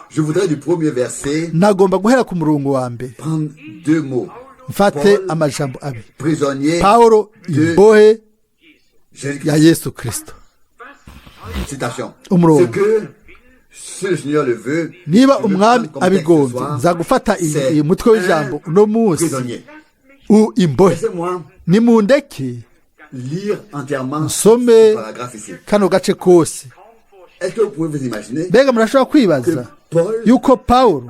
je voudrais du premier verset nagomba guhera ku murongo wa mbere prendre deux mots. mfate Paul, amajambo abiri. prisonnier Pawulo de imbohe Jésus-Christ. ya Yesu Kristo. Citation. Umurongo. Ce que Si le Seigneur le veut, Niba je veux umwami prendre comme texte ce abigombye, soir, nza gufata c'est iyi mutwe w'ijambo un uno munsi prisonnier. u imbohe. Laissez-moi Nimundeke lire entièrement nsome ce paragraphe ici. kano gace kose. Est-ce que vous pouvez vous imaginer Mbega murashobora kwibaza que Paul yuko Pawulo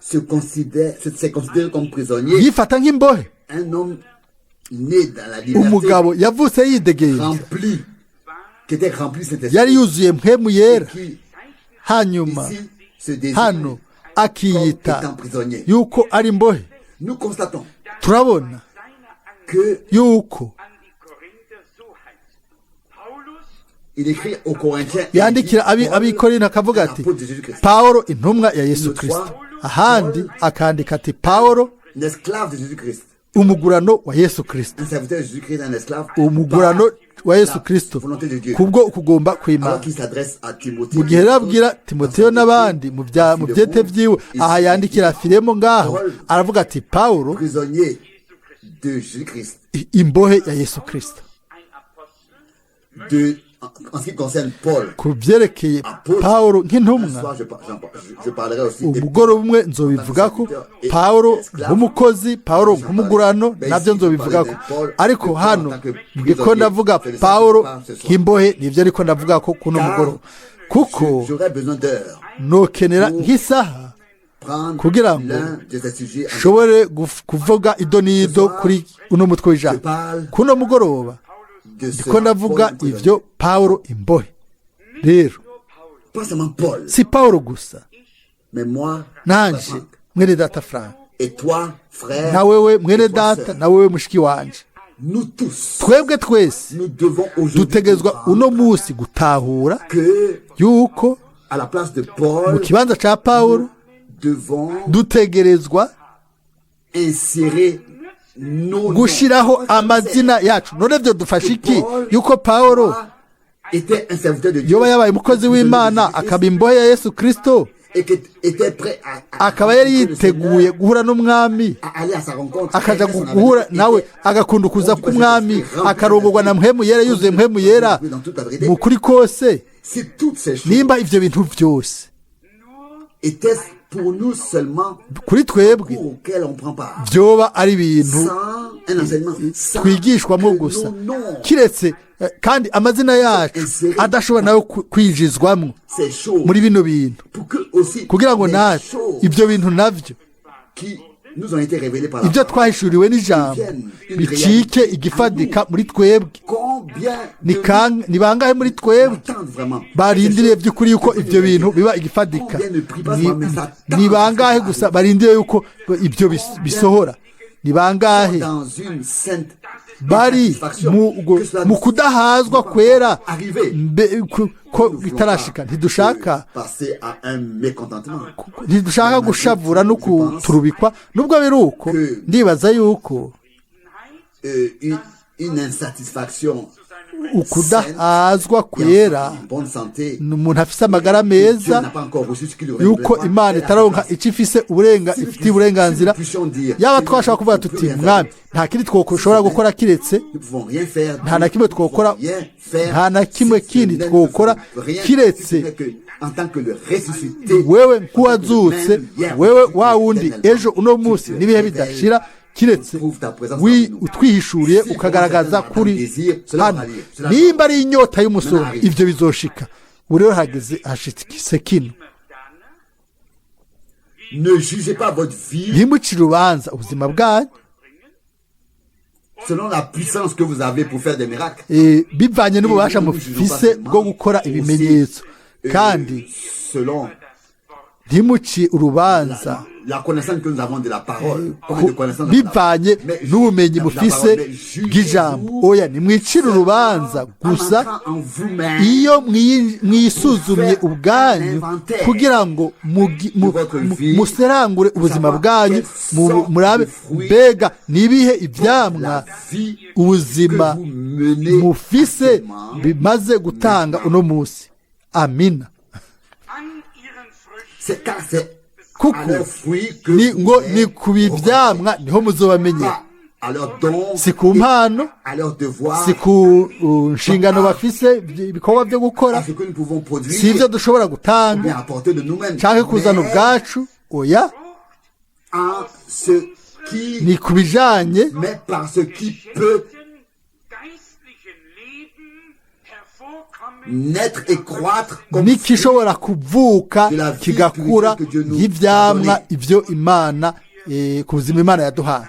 se considère, s'est considéré comme prisonnier, yifata nk'imbohe, un homme né dans la liberté, umugabo yavutse yidegembya, rempli, qui était rempli de cet yari esprit, yuzuye mpwemu yera, qui hanyuma ici se désigne hano comme akiyita étant prisonnier. yuko ari imbohe? Nous constatons Turabona que yuko An die Korinther so heißt. Paulus il écrit aux Corinthiens, il dit, yandikira Paul, abikorinto akavuga ati apôtre de Jésus-Christ, Pawulo intumwa ya Yesu Kristo. Ahandi akandika ati Pawulo un esclave de Jésus-Christ, umugurano wa Yesu Kristo, un serviteur de Jésus-Christ, un esclave, umugurano par wa Yesu la Kristo volonté de Dieu. kubwo ukugomba Alors kw'Imana. qu'il s'adresse à Timothée, Mu gihe rero abwira Timoteyo n'abandi mu byete vyiwe, aha yandikira Filemo ngaho aravuga ati Pawulo prisonnier de Jésus-Christ, imbohe ya Yesu Kristo. ein Apostel, de, en ce qui concerne Paul, Ku byerekeye Pawulo un nk'intumwa, soir je parlerai aussi des umugoroba umwe nzobivugako, Pawulo nk'umukozi, Pawulo nk'umugurano, nabyo nzobivugako. Ariko hano ndiko ndavuga Pawulo nk'imbohe, nibyo ariko ndavuga ko kuno mugoroba, kuko J'aurais besoin d'heures nokenera nk'isaha prendre kugira ngo l'un de ces sujets en nshobore kuvuga ido n'ido kuri uno mutwe w'ijambo. Kuno mugoroba de ce ndiko ndavuga Paul prisonnier. ivyo Pawulo imbohe. Rero Pas seulement Paul, si Pawulo gusa, mais moi, nanje Frank, mwene data Frank, et toi, frère, na wewe mwene et toi, data, sœur, na wewe mushiki wanje, nous tous, twebwe twese nous devons aujourd'hui dutegerezwa comprendre uno munsi gutahura que yuko à la place de mu Paul, kibanza ca Pawulo devons dutegerezwa insérer nos noms. gushiraho amazina yacu. None vyo dufasha iki yuko Pawulo était un serviteur de Dieu, yoba yabaye umukozi w'Imana, akaba imbohe ya Yesu Kristo, et qui était prêt à akaba yari rencontrer le yiteguye Seigneur, guhura n'umwami, à aller à sa rencontre, akaja être son guhura avenir, nawe, était agakunda ukuza k'umwami, akarongorwa na mpwemu yera, yuzuye mpwemu yera mu kuri kose. Si toutes ces choses Nimba ivyo bintu vyose étaient pour nous seulement kuri twebwe cours auquel on prend part, vyoba ari ibintu sans un enseignement, sans twigishwamo que gusa, nos noms, kiretse kandi amazina yacu adashobora nayo kwinjizwamwo ces choses, muri bino bintu, pour que aussi kugira ngo les natwe choses ibyo bintu navyo qui nous ont été révélées par la ibyo parole, twahishuriwe n'ijambo bicike igifatika muri twebwe. Combien Ni de ni bangahe muri twebwe nous attendent vraiment barindiriye by'ukuri yuko ibyo bintu biba igifatika? Ni bangahe gusa barindiriye yuko ibyo bisohora? Ni bangahe dans une sainte bari insatisfaction que cela mu kudahazwa kwera arriver. ko Nous ne voulons bitarashika? pas Ntidushaka passer à un mécontentement. ntidushaka gushavura no kuturubikwa. Nubwo biri uko, ndibaza yuko Une insatisfaction ukudahazwa kwera en bonne santé, ni umuntu afise amagara Dieu meza, n'a pas encore reçu ce qu'il aurait yuko besoin. Imana itaronka icyo ifise uburenga ifitiye uburenganzira. Yaba twashobora kuvuga tuti mwami, nta kindi twoshobora gukora kiretse Nous pouvons rien faire. nta na kimwe twokora, Rien faire nta na kimwe si ce kindi n'est twokora que rien, kiretse si ce n'est que en tant que le ressuscité, wewe nk'uwazutse, wewe wa wundi ejo uno munsi n'ibihe bidashira, kiretse utwihishuriye ukagaragaza kuri hano. Nimba ari inyota y'umusoro, ibyo bizoshika. Ubu rero hageze hashitse kino. Ne jugez pas votre vie Ntimucire urubanza ubuzima bwanyu selon la puissance que vous avez pour faire des miracles. Bivanye n'ububasha mufise bwo gukora ibimenyetso, kandi Selon ntimuci urubanza la connaissance que nous avons de la parole, comme de connaissance de la bivanye Mais n'ubumenyi la mufise parole, mais jugez-vous bw'ijambo. Oya, nimwicire urubanza en gusa entrant en vous-même iyo mwisuzumye ubwanyu, kugira ngo muserangure ubuzima bwanyu, murabe mbega nibihe ibyamwa la vie ubuzima que vous menez mufise actuellement. bimaze gutanga uno munsi. Amina. An ihren Früchten C'est car c'est Kuko à leurs fruits que ni vous ngo les ni ku bivyamwa niho muzobamenyera. Pas à leur don, Si ku mpano, à leur devoir, si ku nshingano bafise, ibikorwa byo gukora, à ce que nous pouvons produire, si ibyo dushobora ou bien gutanga apporter de nous-mêmes, cyangwa kuzana mais ubwacu, oya, en ce qui, ni ku bijanye mais par ce qui peut geistlichen Leben hervorkommen, naître et croître comme n'ikishobora kuvuka De la vie kigakura spirituelle que Dieu nous nk'ivyamwa a donné. ivyo Imana ku buzima Imana yaduhaye.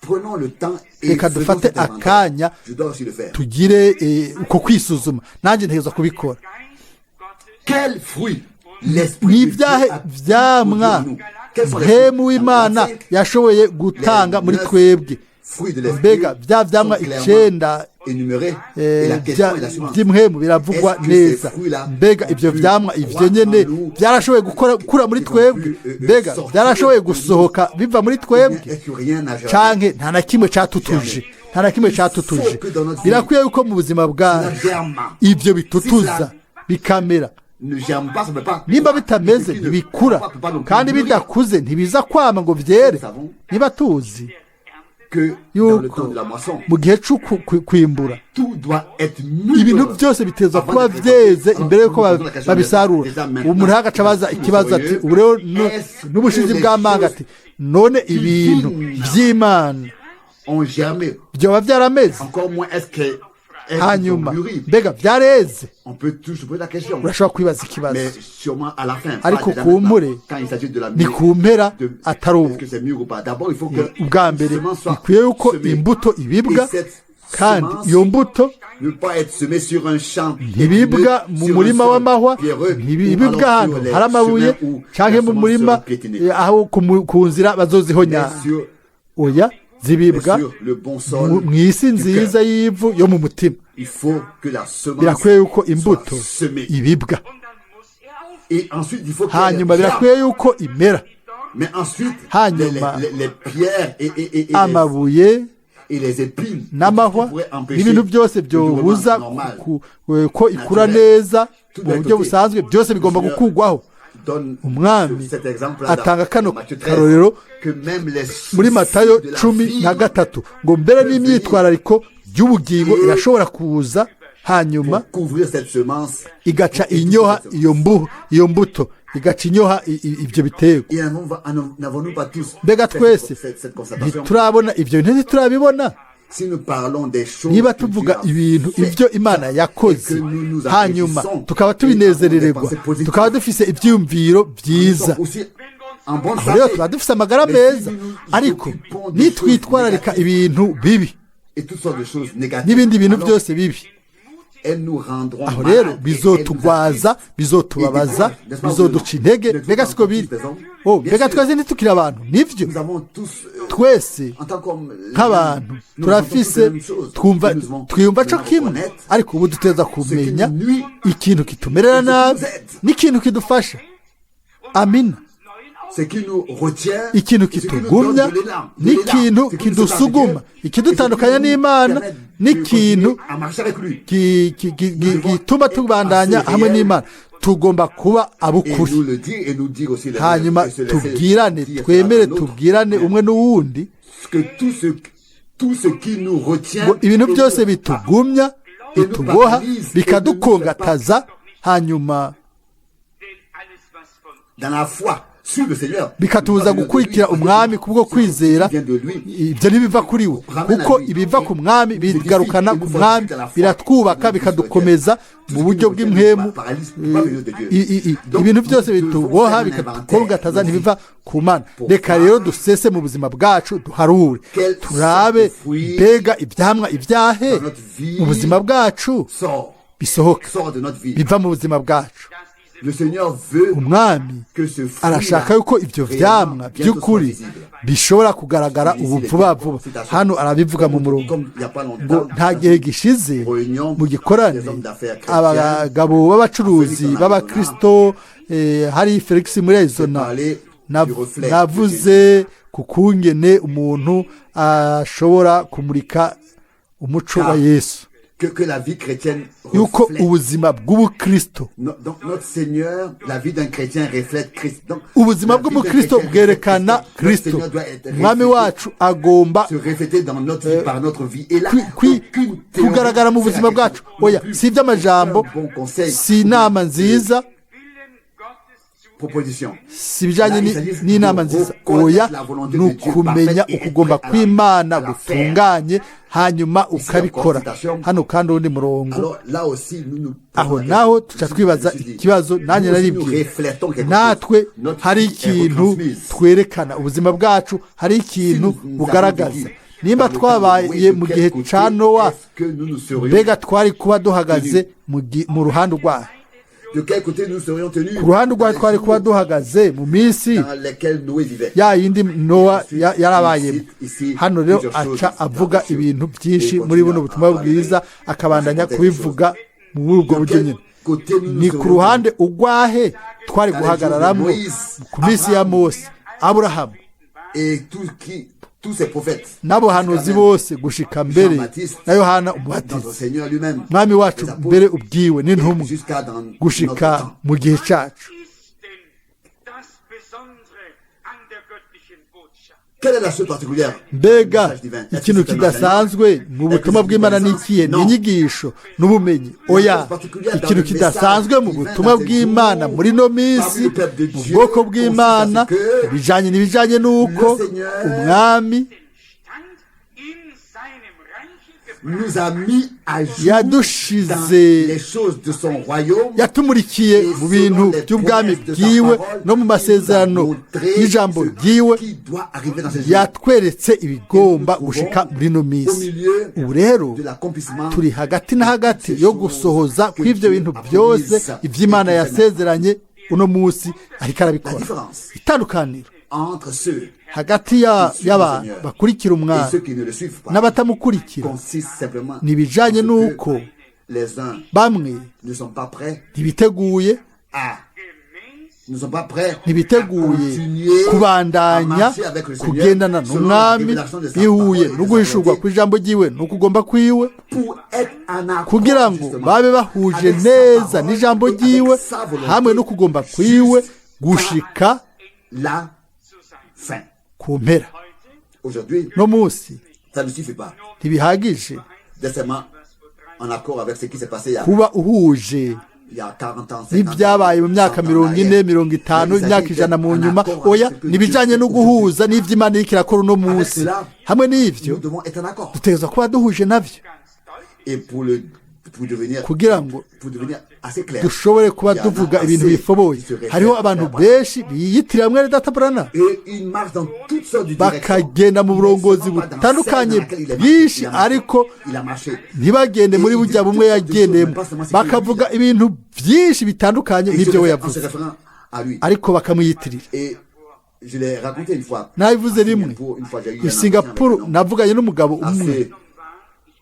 Prenons le temps et Reka faisons dufate cet inventaire. akanya Je dois aussi le faire. tugire uko kwisuzuma, nanjye ntegerezwa kubikora. Geist Gottes Quel fruit l'Esprit Ni de Dieu ibyahe a pu vyamwa produire en nous? Quels sont les mpemu fruits? w'Imana Dans yashoboye gutanga les muri neuf twebwe? fruits de l'Esprit Mbega bya vyamwa sont clairement icenda énumérés. Et la question est la suivante. by'impwemu biravugwa Est-ce que ces neza. fruits-là Mbega ont ibyo pu vyamwa ivyo croître nyene en nous? byarashoboye gukura muri Ils ont twebwe? pu, Mbega sortir byarashoboye de nous? gusohoka biva muri Ou bien twebwe, est-ce que rien n'a germé? canke nta na kimwe catutuje? Nta na kimwe catutuje. Birakwiye yuko mu buzima La bwacu germe ivyo bitutuza bikamera. ne germe pas, ça ne peut pas. Nimba bitameze Ce qui ne ntibikura, croît pas, peut pas non plus kandi mûrir. bidakuze ntibiza kwama ngo vyere. Niba tuzi Que dans le temps yuko de la moisson, mu gihe co kwimbura tout doit être mûr. ibintu byose bitezwa Avant kuba d'être récolté. vyeze Alors, imbere yuko nous posons la question babisarura. déjà maintenant. Umuntu agaca abaza ikibazo ati ubu rero n'ubushizi Est-ce que bw'amanga les ati none ibintu vy'Imana ont germé? vyoba vyarameze? Encore moins, est-ce que est-ce qu'ils ont Hanyuma mûri? mbega vyareze? On peut toujours se poser la question. Urashobora kwibaza ikibazo, Mais sûrement à la fin, pas ariko déjà kumpure maintenant, quand il s'agit de la ni mûre, ku mpera, de- atari ubu. est-ce que c'est mûr ou pas? D'abord, il faut que Ubwa une mbere semence soit bikwiye yuko semée. imbuto ibibwa, Et cette kandi semence iyo mbuto ne pas être semée sur un champ ntibibwa épineux, mu sur un murima sol w'amahwa, pierreux, ou ntibibwa alors ahantu sur les hari amabuye chemins où canke la mu semence murima sera piétinée. aho ku nzira bazozihonya. Mais sur, Oya, mais zibibwa sur le bon sol mw'isi du nziza cœur. y'ivu yo mu mutima. Il faut que la semence Birakwiye yuko soit imbuto semée. ibibwa, und dann muss auf. Et ensuite, il faut qu'elle hanyuma germe. birakwiye yuko imera. Mais ensuite, Hanyuma, les pierres amabuye et les épines n'amahwa qui pourraient empêcher n'ibintu byose le byobuza développement normal ko ikura naturel. neza Tout mu doit buryo être busanzwe, byose bigomba Seigneur gukugwaho. donne Umwami cet exemple-là atanga dans kano Matthieu 13, karorero que même les muri soucis Matayo de la cumi vie na gatatu ngo mbere n'imyitwarariko y'ubugingo irashobora kuza, hanyuma pour couvrir cette semence igaca et inyoha toute cette iyo mbu iyo mbuto, igaca inyoha ivyo biterwa. Et n'avons-nous pas tous Mbega fait twese cette constatation? ntiturabona ivyo bintu? Ntiturabibona? Si nous parlons des choses Niba que Dieu tuvuga a ibintu fait, ibyo Imana yakoze, et que nous nous en hanyuma réjouissons, tukaba et avons des tubinezerererwa, pensées positives, tukaba dufise ivyiyumviro nous vyiza, sommes aussi en bonne aho rero santé. tuba dufise amagara Mais si meza. nous nous Ariko occupons des nitwitwararika choses ibintu bibi et toutes sortes de choses négatives, n'ibindi bintu alors byose bibi, elles nous rendront aho malades rero et elles nous bizotugwaza, attristent. bizotubabaza, bizoduca intege. Mbega siko biri? Oh, mbega twese ntitukiri abantu? Nivyo. Nous avons tous, Twese en tant qu'hommes, nk'abantu nous turafise ressentons tous la même chose. twumva Nous devons twiyumva co maintenant kimwe, reconnaître ariko ubu duteza ce qui kumenya nous nuit ikintu kitumerera nabi n'ikintu kidufasha. Amina. ce qui nous retient, Ikintu et ce qui nous kitugumya donne de l'élan, de l'élan, n'ikintu ce qui nous sépare de kidusuguma, Dieu, ikidutandukanya et ce qui nous n'Imana permet de n'ikintu continuer à marcher avec lui. Gituma tubandanya hamwe n'Imana. Tugomba kuba Et ab'ukuri, nous le dire et nous dire aussi les hanyuma et se laisser tubwirane, dire twemere l'un à l'autre tubwirane umwe n'uwundi que tout ce qui nous retient ngo ibintu et byose nous- bitugumya, bituboha, bikadukungataza, hanyuma Denn alles, was von dans la foi sur le Seigneur, bikatubuza gukurikira Umwami kubwo kwizera. vient de lui. Ibyo ntibiva kuri we, kuko ibiva ku Mwami bigarukana ku Mwami, biratwubaka, bikadukomeza mu buryo bw'impwemu. Ibintu byose bituboha bikatukongataza ntibiva ku Mana. Reka rero dusese mu buzima bwacu, duharure, turabe mbega ibyamwa ibyahe mu buzima bwacu Sort, bisohoka, sort de notre vie. biva mu buzima bwacu. Le Seigneur veut Umwami que ce fruit arashaka yuko ibyo vyamwa by'ukuri bishobora kugaragara ubu vuba vuba. Hano arabivuga mu murongo comme il n'y a pas ngo longtemps, nta gihe gishize mu gikorane abagabo b'abacuruzi b'abakristo hari Felix muri Arizona, navuze ku kungene umuntu ashobora kumurika umuco wa Yesu. Que la vie chrétienne Yuko reflète. ubuzima bw'ubukristo Donc notre Seigneur, la vie d'un chrétien reflète Christ. Donc, ubuzima la vie d'un bw'umukristo chrétien reflète bwerekana Christ. Notre Kristo. Seigneur doit être Umwami reflété, wacu agomba se refléter dans notre vie, par notre vie. Et là, aucune théorie, kugaragara mu c'est la buzima bwacu. question. Oya, Non plus si iby'amajambo, aucun bon conseil, si inama nziza, Willen Gottes zu proposition. si ibijyanye n'inama nziza, oya, ni ukumenya ukugomba kw'Imana gutunganye, hanyuma ukabikora. Hano kandi uwundi murongo. Alors là aussi, nous nous Aho posons la naho question. tuca twibaza Je me suis dit, ikibazo, nanjye nous aussi, nous naribwiye, reflétons quelque natwe chose. Notre hari vie est ikintu retransmise. twerekana, ubuzima bwacu hari ikintu Si nous avons bugaragaza. vécu Nimba dans le temps de twabaye Noé, de mu quel gihe côté ca Nowa, est-ce que nous nous serions mbega twari kuba duhagaze mu ruhande rwayo? De quel côté nous serions tenus Ku ruhande rwayo dans les twari kuba jours duhagaze mu minsi dans lesquels Noé vivait? ya yindi Nowa yarabayemo? Hano rero aca avuga ibintu byinshi muri buno butumwa bwiza, akabandanya kubivuga muri ubwo buryo nyine. Ni ku ruhande ugwahe twari guhagararamo ku minsi ya Mose, Aburahamu Et tous ces prophètes, n'abahanuzi bose, gushika mbere na Yohana notre Umubatizi, Seigneur lui-même, Mwami wacu les apôtres, mbere ubwiwe n'intumwa, jusqu'à dans notre gushika temps. mu gihe cyacu. Ist denn das Besondere an der göttlichen Botschaft? Quelle est la chose particulière du Mbega message divin? Est-ce que ikintu c'est un kidasanzwe enseignement? mu butumwa Est-ce que c'est une bw'Imana ni connaissance? ikihe? Ni Non. inyigisho n'ubumenyi? Oya, ikintu kidasanzwe mu butumwa bw'Imana muri no minsi mu bwoko bw'Imana bijanye n'ibijanye n'uko Umwami Den Stand in seinem Reiche gebracht. Nous a mis à jour yadushize dans les choses de son royaume yatumurikiye mu bintu by'ubwami bwiwe no mu masezerano y'ijambo ryiwe, qui doit arriver dans ces jours. yatweretse ibigomba gushika muri ino minsi. Ubu rero De l'accomplissement turi hagati na hagati yo gusohoza kw'ibyo bintu byose iby'Imana yasezeranye. Uno munsi ariko arabikora. Itandukaniro entre ceux hagati y'abantu bakurikira et Umwami ceux qui ne le suivent pas n'abatamukurikira consiste simplement ni ibijanye en ce que n'uko les uns bamwe ne sont pas prêts ntibiteguye à Gemäß ne sont pas prêts à ntibiteguye continuer à kubandanya marcher avec le Seigneur kugendana selon la n'Umwami révélation de sa bihuye parole et de no sa guhishurwa volonté kw'ijambo ryiwe n'ukugomba kwiwe, pour être en accord kugira ngo justement babe bahuje avec sa neza parole n'ijambo et avec ryiwe sa volonté hamwe no kugomba kwiwe gushika la zu sein. fin. ku mpera. Aujourd'hui, No munsi ça ne suffit pas ntibihagije d'être seulement en accord avec ce qui s'est passé kuba uhuje il y a 40 ans, 50 ans, n'ibyabaye mu myaka 100 ans 40, arrière. 50, Mais il s'agit imyaka 100 d'être mu en nyuma. accord avec Oya, ce que n'ibijanye Dieu no fait guhuza aujourd'hui. n'ivy'Imana iriko irakora uno munsi. Cela, Hamwe n'ivyo nous devons être en accord. dutegerezwa kuba duhuje navyo. Et pour devenir, Kugira ngo pour devenir assez clair, dushobore kuba il y en a tuvuga ibintu assez bifoboye, qui se réfèrent hariho abantu à benshi biyitirira mwene data Branham, Et ils marchent dans toutes sortes de directions. bakagenda mu Mais burongozi seulement pas dans butandukanye celle dans laquelle il est bwinshi, marché. Il a marché. ariko Il a marché. ntibagende muri burya bumwe yagendeyemo, bakavuga ibintu byinshi bitandukanye Et il se n'ibyo we réfère- en yavuze, se référant à lui. ariko bakamwiyitirira. Et je l'ai raconté une fois. Nabivuze À rimwe Singapour, une fois, j'ai eu i un entretien avec Singapuru, un homme navuganye n'umugabo umwe, assez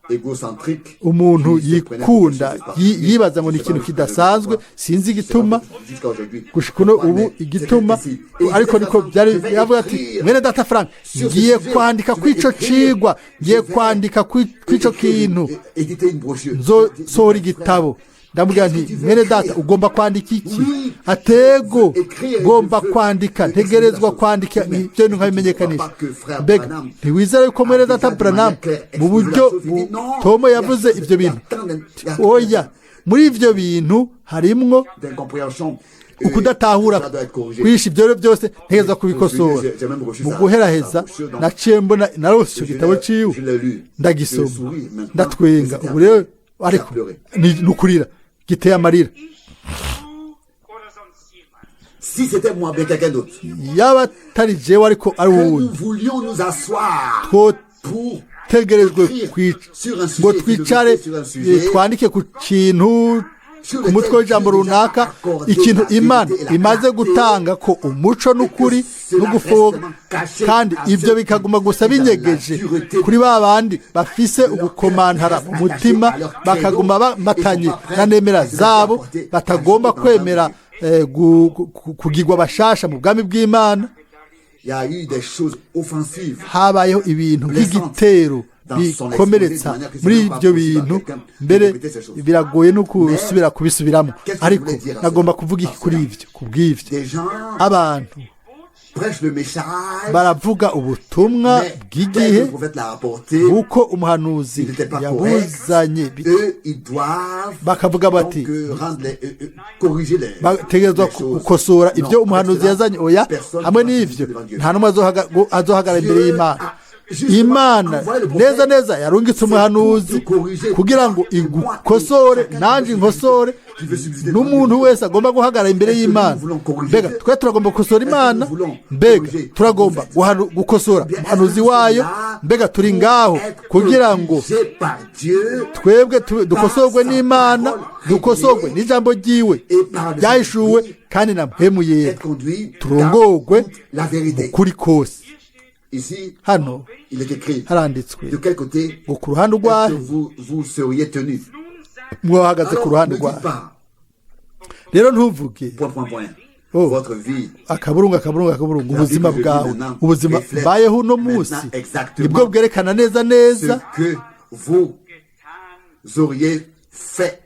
égocentrique umuntu qui se prenait pour quelque yikunda, chose de particulier. yibaza ngo ni Je sais ikintu pas kidasanzwe, sinzi je sais pas igituma jusqu'à aujourd'hui. gushika uno Pourquoi, ubu mais igituma, c'était ainsi. Et il ariko disait, niko je byari. vais Yavuga ati: écrire "Mwene data Frank, sur ce ngiye sujet, kwandika je vais kw'ico écrire, cigwa, ngiye je vais kwandika kw'ico écrire, kintu, éditer une brochure." nzosohora Je dis, igitabo." Ndamubwira Qu'est-ce nti: que tu veux "Mwene data, écrire? ugomba kwandika iki?" Oui, Atego, écrire, ngomba je veux kwandika, exprimer ntegerezwa la chose. kwandika Mais ibyo bintu tu ne nkabimenyekanisha." crois pas que frère Mbega Branham ntiwizera yuko mwene a data déjà de Branham manière claire mu exposé la buryo chose? Il dit, non, Tomo il y a- yavuze il y ibyo a bintu? tant il y a tant Oya, muri ibyo bintu harimwo d'incompréhension. ukudatahura Ça doit être corrigé. kwisha ibyo rero byose, ntegerezwa kubikosora. J'ai même reçu Mu sa- guheraheza sa brochure, donc naciye mbona narose icyo je gitabo l'ai- ciwe, je l'ai lu. ndagisoma, Je souris maintenant. ndatwenga. Mais Ubu rero c'était ariko à pleurer. ni ukurira giteye amarira. Ich, du oder sonst jemand. Si c'était moi, bien quelqu'un d'autre, Yaba atari jewe ariko ari que nous uwundi, voulions nous asseoir pour twotegerejwe écrire sur un ngo sujet, twicare philosopher sur un sujet, twandike ku kintu, sur ku mutwe lequel w'ijambo Dieu déjà runaka, accordé ikintu la Imana vérité et la imaze clarté, gutanga ko umuco n'ukuri cela no gufuga, reste caché kandi à ibyo ceux bikaguma gusa qui dans la binyegeje dureté kuri ba bandi bafise ugukomantara mu mutima, à leur credo, bakaguma bamatanye et sont pas prêts na nemera à se laisser zabo, apporter batagomba à jour dans kwemera kugirwa bashasha mu bwami bw'Imana. Il y a eu des choses offensives Habayeho ibintu nk'igitero bikomeretsa muri ibyo bintu, mbere biragoye no gusubira kubisubiramo. Ariko nagomba kuvuga iki kuri ibyo? Ku bw'ibyo, abantu baravuga ubutumwa bw'igihe nk'uko umuhanuzi yabuzanye, bakavuga bati bategerezwa gukosora ibyo umuhanuzi yazanye. Oya, hamwe n'ibyo nta n'umwe azohagarara imbere y'Imana. Imana neza neza yarungitse umuhanuzi kugira ngo igukosore, nanjye inkosore, n'umuntu wese agomba guhagarara imbere y'Imana. Mbega twe turagomba gukosora Imana? Mbega turagomba gukosora umuhanuzi wayo? Mbega turi ngaho kugira ngo twebwe dukosorwe n'Imana, dukosorwe n'ijambo ryiwe ryahishuwe kandi na mpemu yera, turongorwe mu kuri kose. Hano haranditswe ngo ku ruhande rwahe mwahagaze, ku ruhande rwahe. Rero ntuvuge akaburungu akaburungu akaburungu. Ubuzima bwawe, ubuzima mbayeho uno munsi, nibwo bwerekana neza neza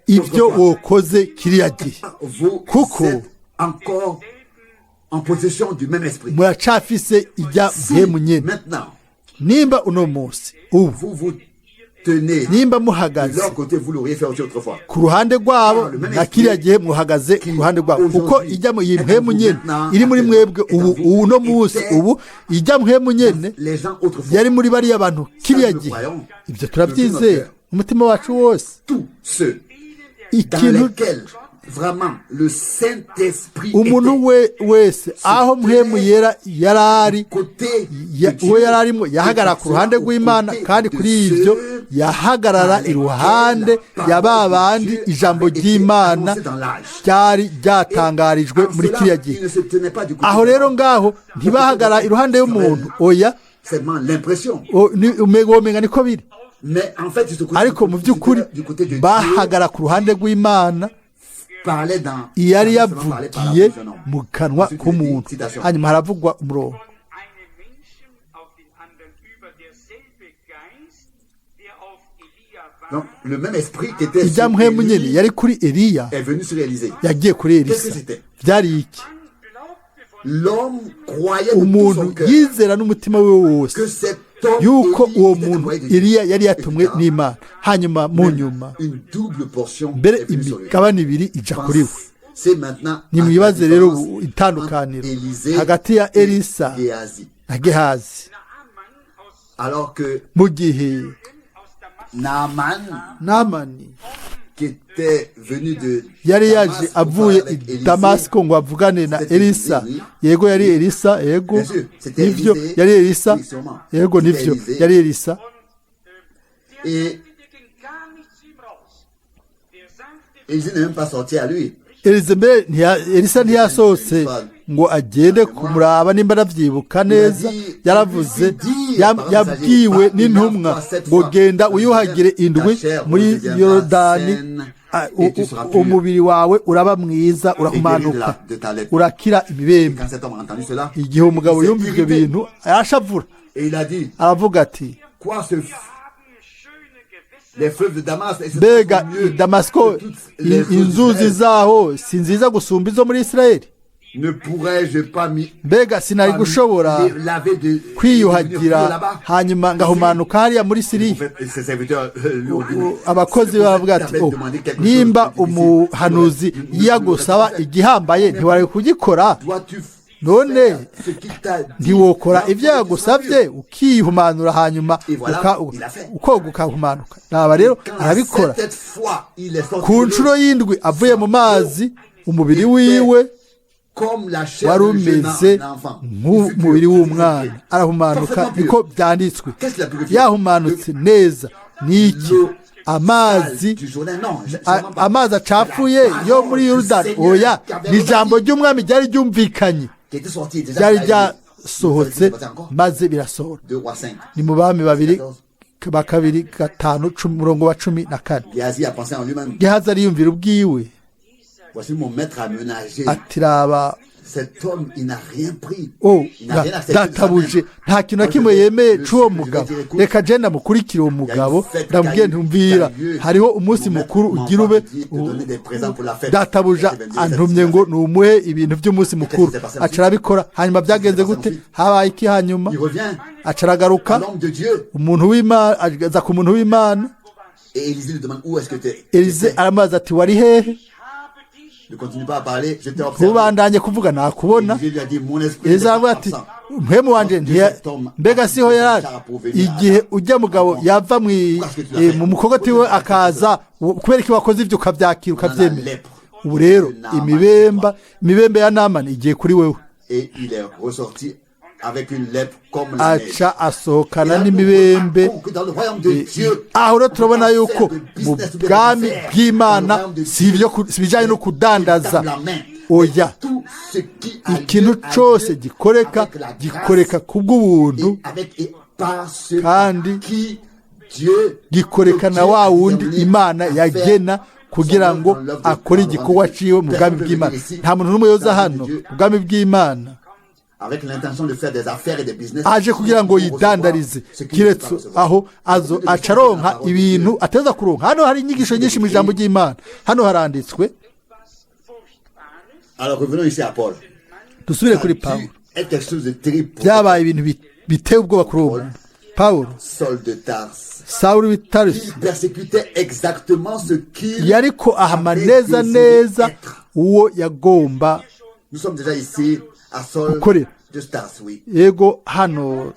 ibyo wokoze kiriya gihe, kuko muracafise ijya mpemu nyene. Nimba uno munsi ubu, nimba muhagaze ku ruhande rwabo, na kiriya gihe muhagaze ku ruhande rwabo, kuko ijya iyi mpemu nyene iri muri mwebwe ubu, uno munsi ubu, ijya mpemu nyene yari muri bariya bantu kiriya gihe. Ibyo turabyizera umutima wacu wose. Ikintu umuntu we wese aho mpemu yera yarari, uwo yari arimo, yahagarara ku ruhande rw'Imana, kandi kuri ibyo yahagarara iruhande ya ba bandi ijambo ry'Imana ryari ryatangarijwe muri kiriya gihe. Aho rero ngaho ntibahagarara iruhande y'umuntu, oya, womenga niko biri, ariko mu by'ukuri bahagara ku ruhande rw'Imana yari yavugiye mu kanwa k'umuntu. Hanyuma haravugwa umurongo. Ijya mpemu nyine yari kuri Eliya yagiye kuri Elisa. Byari iki? Umuntu yizera n'umutima we wose yuko uwo muntu Eliya yari yatumwe n'Imana. Hanyuma mu nyuma mbere imigabane ibiri ija kuri we. Nimwibaze rero itandukaniro hagati ya Elisa na Gehazi. Mu gihe Naamani yari yaje avuye i Damasiko ngo avugane na Elisa, yego yari Elisa, yego nivyo yari Elisa, yego nivyo yari Elisa. Elisa ntiyasohotse ngo agende kumuraba. Nimba anavyibuka neza, yaravuze, yabwiwe n'intumwa ngo genda wiyuhagire indwi muri Yorodani, umubiri wawe uraba mwiza, urahumanuka, urakira imibembe. Igihe umugabo yumva ibyo bintu arashavura, aravuga ati mbega Damasiko, inzuzi zaho si nziza gusumba izo muri Isirayeli? Mbega sinari gushobora kwiyuhagira hanyuma ngahumanuka hariya muri Siriya? Abakozi baravuga ati nimba umuhanuzi yagusaba igihambaye ntiwari kugikora? None ntiwokora ibyo yagusabye ukihumanura, hanyuma ukoga ukahumanuka? Naba rero arabikora. Ku nshuro y'indwi avuye mu mazi, umubiri wiwe wari umeze nk'umubiri w'umwana, arahumanuka, niko byanditswe. Yahumanutse neza. Ni iki? Amazi, amazi acafuye yo muri Yorodani? Oya, ni ijambo ry'umwami ryari ryumvikanye, ryari ryasohotse maze birasohora. Ni mu Bami babiri ba kabiri 5 umurongo wa 14. Gehazi ariyumvira ubwiwe ati raba, Cet homme, il n'a rien pris. Oh, Il n'a rien accepté de databuje soi-même. nta kintu na Moi, je kimwe vais- yemeye le c'uwo je vais mugabo dire, écoute, reka je ndamukurikire uwo mugabo ndamubwiye ntumvira hariho umunsi mukuru ugira ube databuja antumye ngo numuhe ibintu by'umunsi mukuru aca arabikora hanyuma byagenze gute habaye iki hanyuma Il revient aca aragaruka à l'homme de Dieu. umuntu w'imana aza ku muntu w'imana Et Élisée lui demande où est-ce que tu es. Elize aramubaza ati wari hehe Ne continue pas à parler, je t'ai observé. ntubandanye kuvuga nakubona Élisée lui a dit, mon esprit Elize n'est pas aravuga ati absent. mpemu wanje mbega siho yarari igihe ujya mugabo yava mu mukogoti we akaza kubera iki wakoze ibyo ukabyakira ukabyemera ubu rero imibembe ya Namani igiye kuri wewe Et il est ressorti avec une lèpre comme la neige. aca asohokana n'imibembe aho rero turabona yuko mu bwami bw'imana si ibijyanye no kudandaza oya ikintu cyose gikoreka gikoreka ku bw'ubuntu kandi gikoreka na wa wundi imana yagena kugira ngo akore igikorwa ciwe mu bwami bw'imana nta muntu n'umwe yoza hano mu bwami bw'imana avec l'intention de faire des affaires et des business. Aje kugira ngo yidandarize kiretse aho azo acaronka ibintu ateza kuronka. Hano hari inyigisho nyinshi mu ijambo ry'Imana, hano haranditswe. Alors revenons ici à Paul. Dusubire kuri Pawulo. Est quelque chose de terrible pour Byabaye ibintu biteye ubwoba kuri uwo muntu Pawulo, Saul de Tarse. Sawuli w'i Tarusi Il persécutait exactement ce qu'il yariko ahama avait neza désiré neza être. uwo yagomba Nous sommes déjà ici à Saul gukorera. de Tarse, oui. Yego hano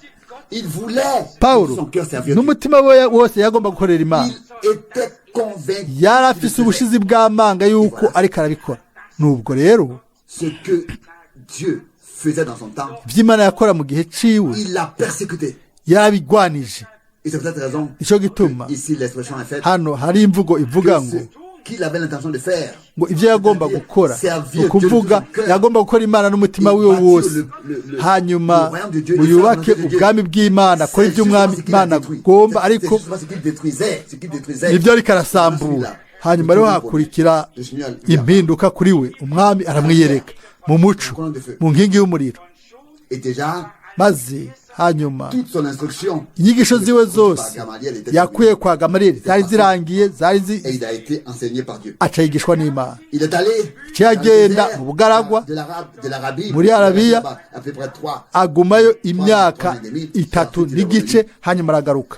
Il voulait de Pawulo son cœur servir Dieu. n'umutima we wose yagomba gukorera Imana. Il était convaincu Yari afise ubushizi bw'amanga yuko ariko arabikora. Nubwo rero ce que Dieu faisait dans son temps, ivy'Imana yakora mu gihe ciwe il l'a persécuté. yarabigwanije. Et c'est pour cette raison Nico gituma que ici l'expression est faite hano hari imvugo ivuga que ngo ce qu'il avait l'intention de faire, ngo ivyo yagomba gukora ni ukuvuga yagomba gukora Imana n'umutima wiwe wose, hanyuma ngo yubake ubwami bw'Imana, akore c'est ivy'umwami justement ce qu'il a Imana détruit. agomba, C'est ariko justement ce qu'il détruisait, ce qu'il détruisait. nibyo ariko arasambura. Hanyuma rero hakurikira impinduka kuri we, umwami aramwiyereka mu muco, mu nkingi y'umuriro, Et déjà, maze hanyuma toute son instruction inyigisho ziwe zose yakuye kwa Gamaliyeli zari zirangiye, zari zi et il a été enseigné par Dieu. aca yigishwa n'Imana. Il est allé Aciye agenda dans le désert mu bugaragwa, de l'Arabe, de l'Arabie, muri Arabiya, là-bas, à peu près trois, agumayo imyaka 3 n'igice, hanyuma aragaruka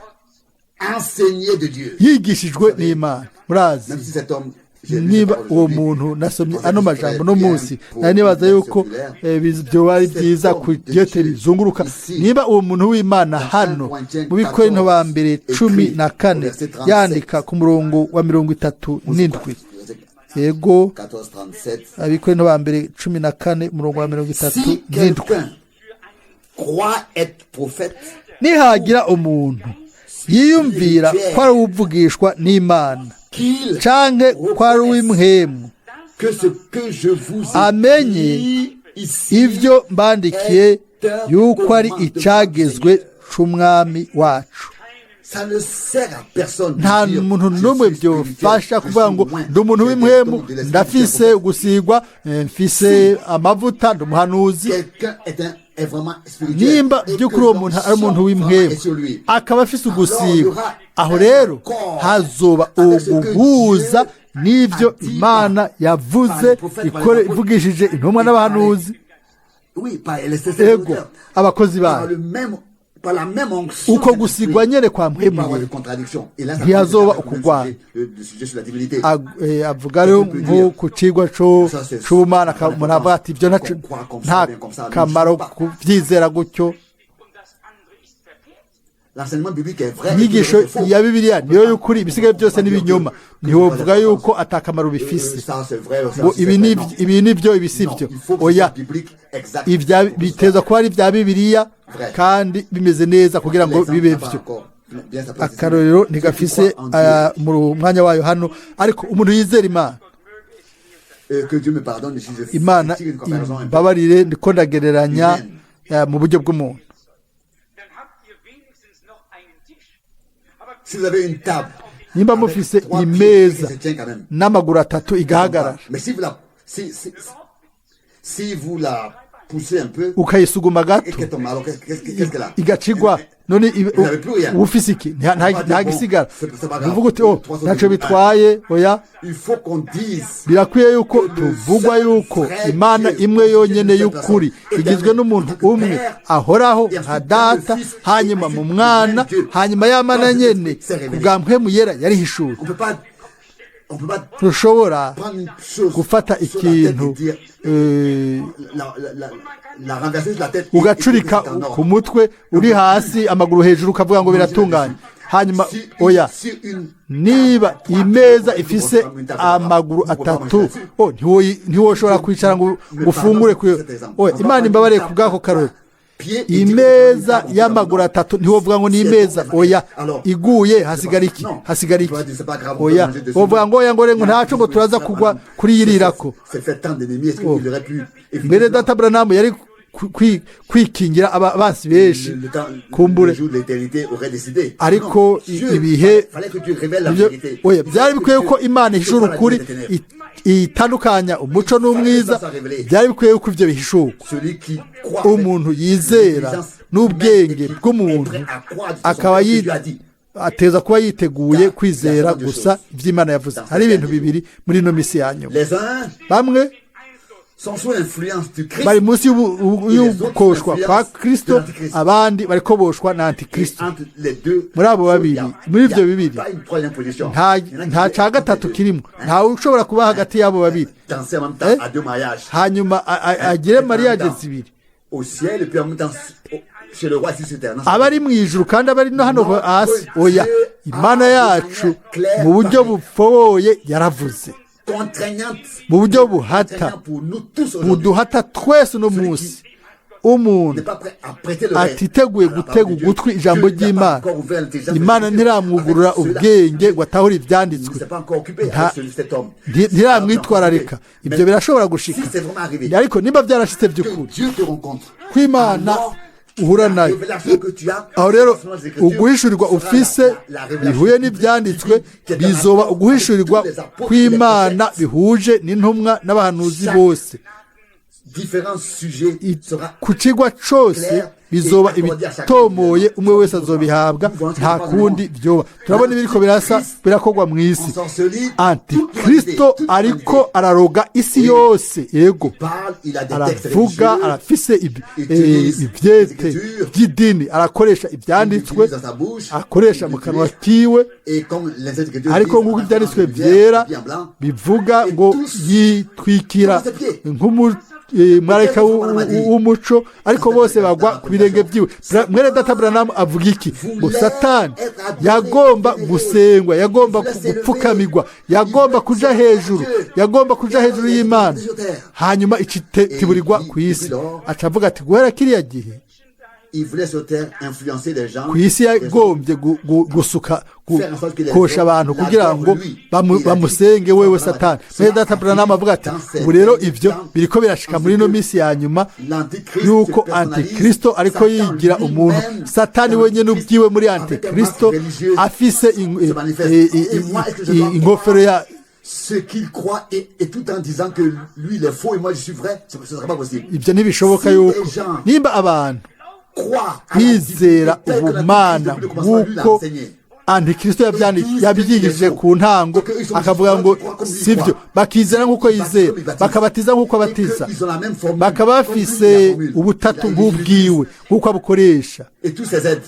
enseigné de Dieu. yigishijwe n'Imana. Murazi Même si cet homme, j'ai lu niba cette parole uwo aujourd'hui, muntu nasomye je pensais ano que ce majambo serait no bien munsi pour nari nibaza une yuko circulaire. byoba ari byiza ku gete bizunguruka. Niba uwo muntu w'Imana hano mu Bikorinto ba mbere 14 yandika ku murongo wa 37, yego, 14, 37. Abikorinto ba mbere 14 umurongo wa mirongo itatu Si n'indwi quelqu'un croit être prophète, nihagira umuntu yiyumvira ko ari uwuvugishwa n'Imana qu'il canke ko ari uw'impwemu, que ce que je vous ai amenye dit ici ivyo mbandikiye yuko ari icagezwe c'umwami wacu. Ça ne sert à personne de Nta dire, muntu je n'umwe suis spirituel, byofasha je kuvuga suis ngo loin, ndi umuntu j'ai des w'impwemu, dons de l'esprit, ndafise je suis gusigwa, mfise amavuta, ndi umuhanuzi. Quelqu'un est vraiment spirituel Nimba et que by'ukuri uwo muntu ari umuntu l'onction w'impwemu est sur lui. akaba afise ugusigwa, aura aho un rero accord hazoba avec ce que uguhuza Dieu n'ivyo a dit Imana par yavuze les prophètes, par les ikore apôtres. ivugishije intumwa n'abahanuzi, Oui, par les ego sacerdotes. abakozi Par bayo. le même, par la même onction. Uko gusigwa nyene kwa Il peut mpwemu avoir de yera contradiction. Et là, ça ntihazoba pose le ukugwana. sujet sur la divinité. Avuga rero nko ku cigwa c'ubumana, umuntu avuga ati ibyo nta kamaro kuvyizera gutyo. Und das andere ist verkehrt. L'enseignement biblique est vrai. et Inyigisho tout le reste est faux. ya Bibiliya niyo y'ukuri, ibisigaye byose n'ibinyoma. Ntiwovuga yuko atakamaro bifise Ça, c'est vrai, ça, ngo c'est ibi vrai. ni Non. ibi ni byo, ibi si Non, byo. il faut que ce Oya, soit biblique, exact. ibya Il faut que ce bitezwa kuba ari ibya Bibiliya kandi bimeze neza kugira ngo L'exemple bibe n'a pas byo. encore bien sa place ici. Akarorero Ceux qui ntigafise croient en Dieu, mu mwanya wayo hano, ariko umuntu yizera Imana, que Dieu me pardonne si je Imana tire une comparaison un peu. imbabarire ndiko ndagereranya mu buryo bw'umuntu. Dann habt ihr wenigstens noch einen Tisch. Aber Si vous avez une table Nimba avec mufise trois pieds imeza qui se tient quand même, n'amaguru atatu igahagarara, mais si vous la, si, si, Si vous la poussez un peu, ukayisuguma et gato qu'elle tombe, alors qu'est-ce qu'elle a? Igacigwa none n'avez plus rien. uba ufise iki? Nta gisigara. C'est pas grave. Uvuga uti oh, ntacyo bitwaye, oya. Il faut qu'on dise Birakwiye yuko tuvugwa yuko Imana imwe yonyene y'ukuri igizwe n'umuntu umwe ahoraho nka Data, hanyuma mu Mwana, hanyuma y'Amana nyene ku bwa Mpwemu Yera yarihishura. On peut pas Ntushobora prendre une chose gufata sur la tête ikintu et dire, la renverser sur la tête et ugacurika dire que c'est en ordre. ku mutwe uri hasi, amaguru hejuru, ukavuga ngo biratunganye hanyuma. Oya. Si une Niba imeza ifise amaguru atatu, oh, ntiwoshobora kwicara ngo ufungure kuyo. Oya, Imana imbabariye ku bw'ako karori. Imeza y'amaguru atatu ntiwovuga ngo ni imeza, oya. Iguye hasigara iki? Hasigara iki? Oya, wovuga ngo oya, ngo ngo ntaco, ngo turaza kugwa kuriyirirako. C'est fait tant d'ennemis, est-ce Oh. qu'il aurait pu éviter Mbere cela? Data Branamu yari kwikingira abansi benshi Le temps, kumbure. le jour de l'éternité aurait décidé. Ariko Non, Dieu, ibihe fallait que Dieu révèle la vérité. Oya, byari bikwiye ko Imana ihishura ukuri, itandukanya umuco n'umwiza. Byari bikwiye ko ivyo bihishurwa. Celui qui croit Umuntu yizera n'ubwenge bw'umuntu akaba ateza kuba yiteguye kwizera gusa iby'Imana yavuze. Hari ibintu bibiri muri ino misi ya nyuma. Les uns Bamwe sont sous l'influence du Christ bari munsi y'ukoshwa kwa Kristo, abandi bariko boshwa na Antikristo. entre les deux. Muri abo babiri, il y a- muri il y a ivyo bibiri, pas une troisième position. Nta Il y en a qui nta veulent ca entre gatatu les deux. kirimo, ntawe ushobora kuba hagati y'abo babiri. Danser en même temps Eh? à deux mariages. Hanyuma agire mariage zibiri. Au ciel et puis en même temps chez le roi ici sur terre. Non, c'est Aba ari mu ijuru kandi aba ari no hano hasi, oya. Imana yacu mu buryo bufoboye yaravuze contraignante. Mu buryo buhata, Contraignant pour nous tous aujourd'hui. buduhata twese uno munsi. Umuntu N'est pas prêt à prêter l'oreille atiteguye à la parole gutega de Dieu. ugutwi ijambo Dieu n'a pas ry'Imana, encore ouvert l'intelligence Imana de Dieu. ntiramwugurura Avec cela, ubwenge ngo atahure il ne ibyanditswe. s'est pas encore occupé Nta- avec cet homme. Ntiramwitwararika. Mais Ibyo birashobora gushika, si c'est vraiment arrivé, ariko niba byarashitse que by'ukuri Dieu te rencontre, ko Imana alors, uhura la nayo, révélation que tu as, aho rero selon les Écritures, uguhishurirwa sera ufise la révélation bihuye n'ibyanditswe divine qui est en bizoba accord uguhishurirwa avec tous les apôtres et les kw'Imana prophètes. bihuje n'intumwa n'abahanuzi Chaque bose. Différents sujets sera Ku kigwa cose bizoba ibitomoye, umwe wese azobihabwa, nta kundi byoba. Turabona ibiriko birasa birakorwa mu isi. Ensorcelé Antikristo toute l'humanité. Ariko araroga isi yose, yego. Parle, il a des textes Aravuga, religieux, arafise utilise ivyete les Écritures, by'idini, arakoresha ivyanditswe, il utilise dans sa bouche, akoresha mu kanwa kiwe. Et comme les Écritures Ariko disent, nk'uko en ibyanditswe lumière, byera habillé en blanc, bivuga ngo yitwikira nk'umumarayika w'umuco, ariko bose bagwa ku birenge byiwe. Mwene Data Branamu avuga iki? Ngo Satani yagomba gusengwa, yagomba gupfukamirwa, yagomba kuja hejuru, yagomba kuja hejuru y'Imana, hanyuma icitiburirwa ku isi. Aca avuga ati guhera kiriya gihe il voulait sur terre influencer les gens. Ku isi yagombye gusuka kosha abantu kugira ngo bamusenge wewe Satani. Mwene Data Branamu avuga ati ubu rero ibyo biriko birashika muri ino minsi ya nyuma, L'antichrist yuko se personnalise, Antikristo ariko Satan yigira umuntu, lui-même, Satani wenyine ubwiwe muri Antikristo afise se manifeste. Et moi, est-ce que je dois ingofero ya ce qu'il croit et tout en disant que lui il est faux et moi je suis vrai, ce ne sera pas possible. Ibyo ntibishoboka yuko nimba abantu Croire à la bizera divinité telle que ubumana l'Antichrist depuis le commencement, lui l'a nk'uko enseigné. Antikristo yabyigishije ku ntango, akavuga ngo sibyo, bakizera nk'uko yizera, bakabatiza nk'uko abatiza, bakaba bafise ubutatu nk'ubwiwe nk'uko abukoresha. Et tous ces aides.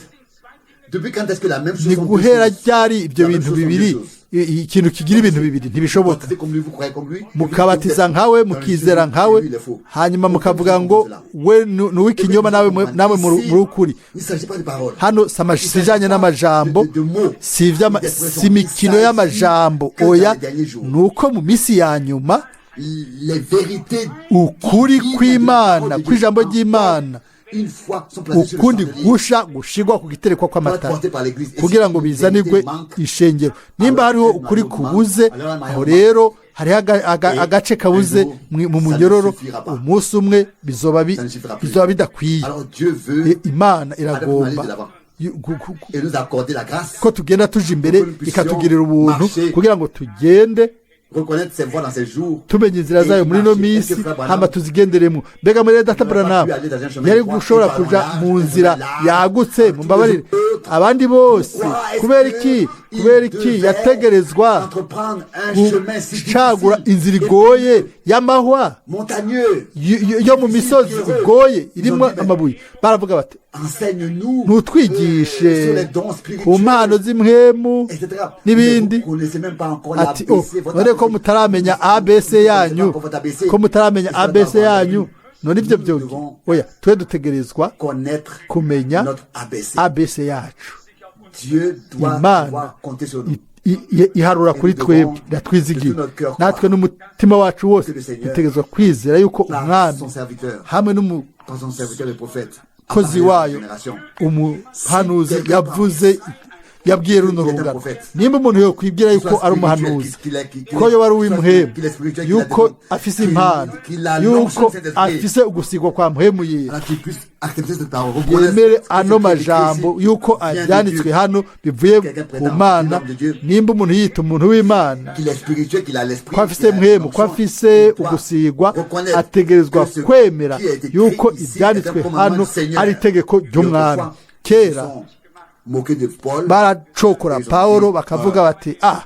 Depuis quand est-ce que la même chose Ni sont deux guhera choses? ryari ibyo La même bintu chose sont bibiri deux choses. ikintu kigira ibintu bibiri? Ntibishoboka. Baptisez comme lui, vous croyez comme lui. Mukabatiza nkawe, mukizera nkawe, hanyuma mukavuga ngo we ni uw'ikinyoma, nawe namwe muri ukuri. Il ne s'agit pas de paroles. Hano si ijanye n'amajambo, si imikino y'amajambo, oya. Ni uko mu minsi ya nyuma Les vérités ukuri divines kw'Imana, de la parole de Dieu, kw'ijambo ry'Imana, une fois sont placées sur le ukundi chandelier, gusha gushigwa ku giterekwa kw'amatara porté par l'Église. Et kugira si ngo une bizanirwe vérité manque, ishengero. Nimba hariho ukuri kubuze, aho rero hariho agace kabuze mu munyororo, umunsi umwe bizoba bidakwiye. Alors Dieu veut Imana iragomba et nous accorder la grâce ko tugenda tuja imbere, ikatugirira ubuntu kugira ngo tugende Reconnaître ses voies dans ses jours. Tumenya inzira zayo muri ino minsi, hama tuzigenderemo. Mbega muri data Branham yari gushobora kuja mu nzira yagutse, mumbabarire, abandi bose? Kubera iki, kubera iki yategerezwa Entreprendre un chemin si gucagura difficile inzira et igoye y'amahwa montagneux? yo mu misozi igoye irimo amabuye? Baravuga bati: Enseigne-nous "Ntutwigishe sur les dons ku spirituels, mpano z'impwemu etc. n'ibindi." Mais vous connaissez même pas encore Ati: l'ABC, "Oh, votre none ko ABC. mutaramenya Vous ABC connaissez pas yanyu, encore votre ABC. ko mutaramenya Vous savez ABC pas encore yanyu, none ibyo Nous byo?" devons Oya, twe dutegerezwa connaître kumenya notre ABC. ABC yacu. Dieu doit Imana pouvoir compter sur nous. Iharura kuri twebwe, iratwizigiye. Natwe n'umutima wacu wose dutegerezwa kwizera yuko Par Umwami son serviteur, hamwe n'umukozi par son serviteur le prophète, a parlé à cette wayo génération. umuhanuzi yavuze, yabwiye runo rungano. Nimba umuntu yokwibwira yuko ari umuhanuzi, ko yoba ari uw'impwemu, yuko afise impano, yuko afise ugusigwa kwa mpwemu yera, Alors qu'il puisse accepter cette parole, reconnaître yemere que ce ano qui est écrit majambo ici yuko vient de abyanditswe Dieu. hano bivuye ku Mana. Nimba umuntu yita umuntu w'Imana, Qu'il est spirituel, qu'il a l'esprit, ko afise qu'il a mpwemu, ko l'onction, afise il doit ugusigwa, reconnaître ategerezwa que ce kwemera qui a été écrit yuko ici est un ibyanditswe commandement hano du Seigneur. ari itegeko ry'Umwami. Autrefois, Kera ils sont moqués de Paul baracokora Ils ont Pawulo dit, bakavuga bati: "Ah,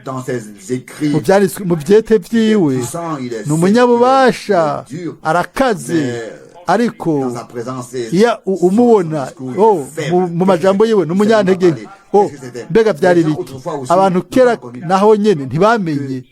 dans ses écrits. mu byanditswe, mu byete vyiwe, Puissant, il est ni umunyabubasha, il est dur, arakaze, mais ariko dans sa présence et iyo son umubona, discours, il oh, est faible. mu majambo yiwe ni umunyantege nke." Oh, Qu'est-ce que c'était? mbega byari Les gens biki? autrefois aussi Abantu n'ont kera pas connu naho nyene ntibamenye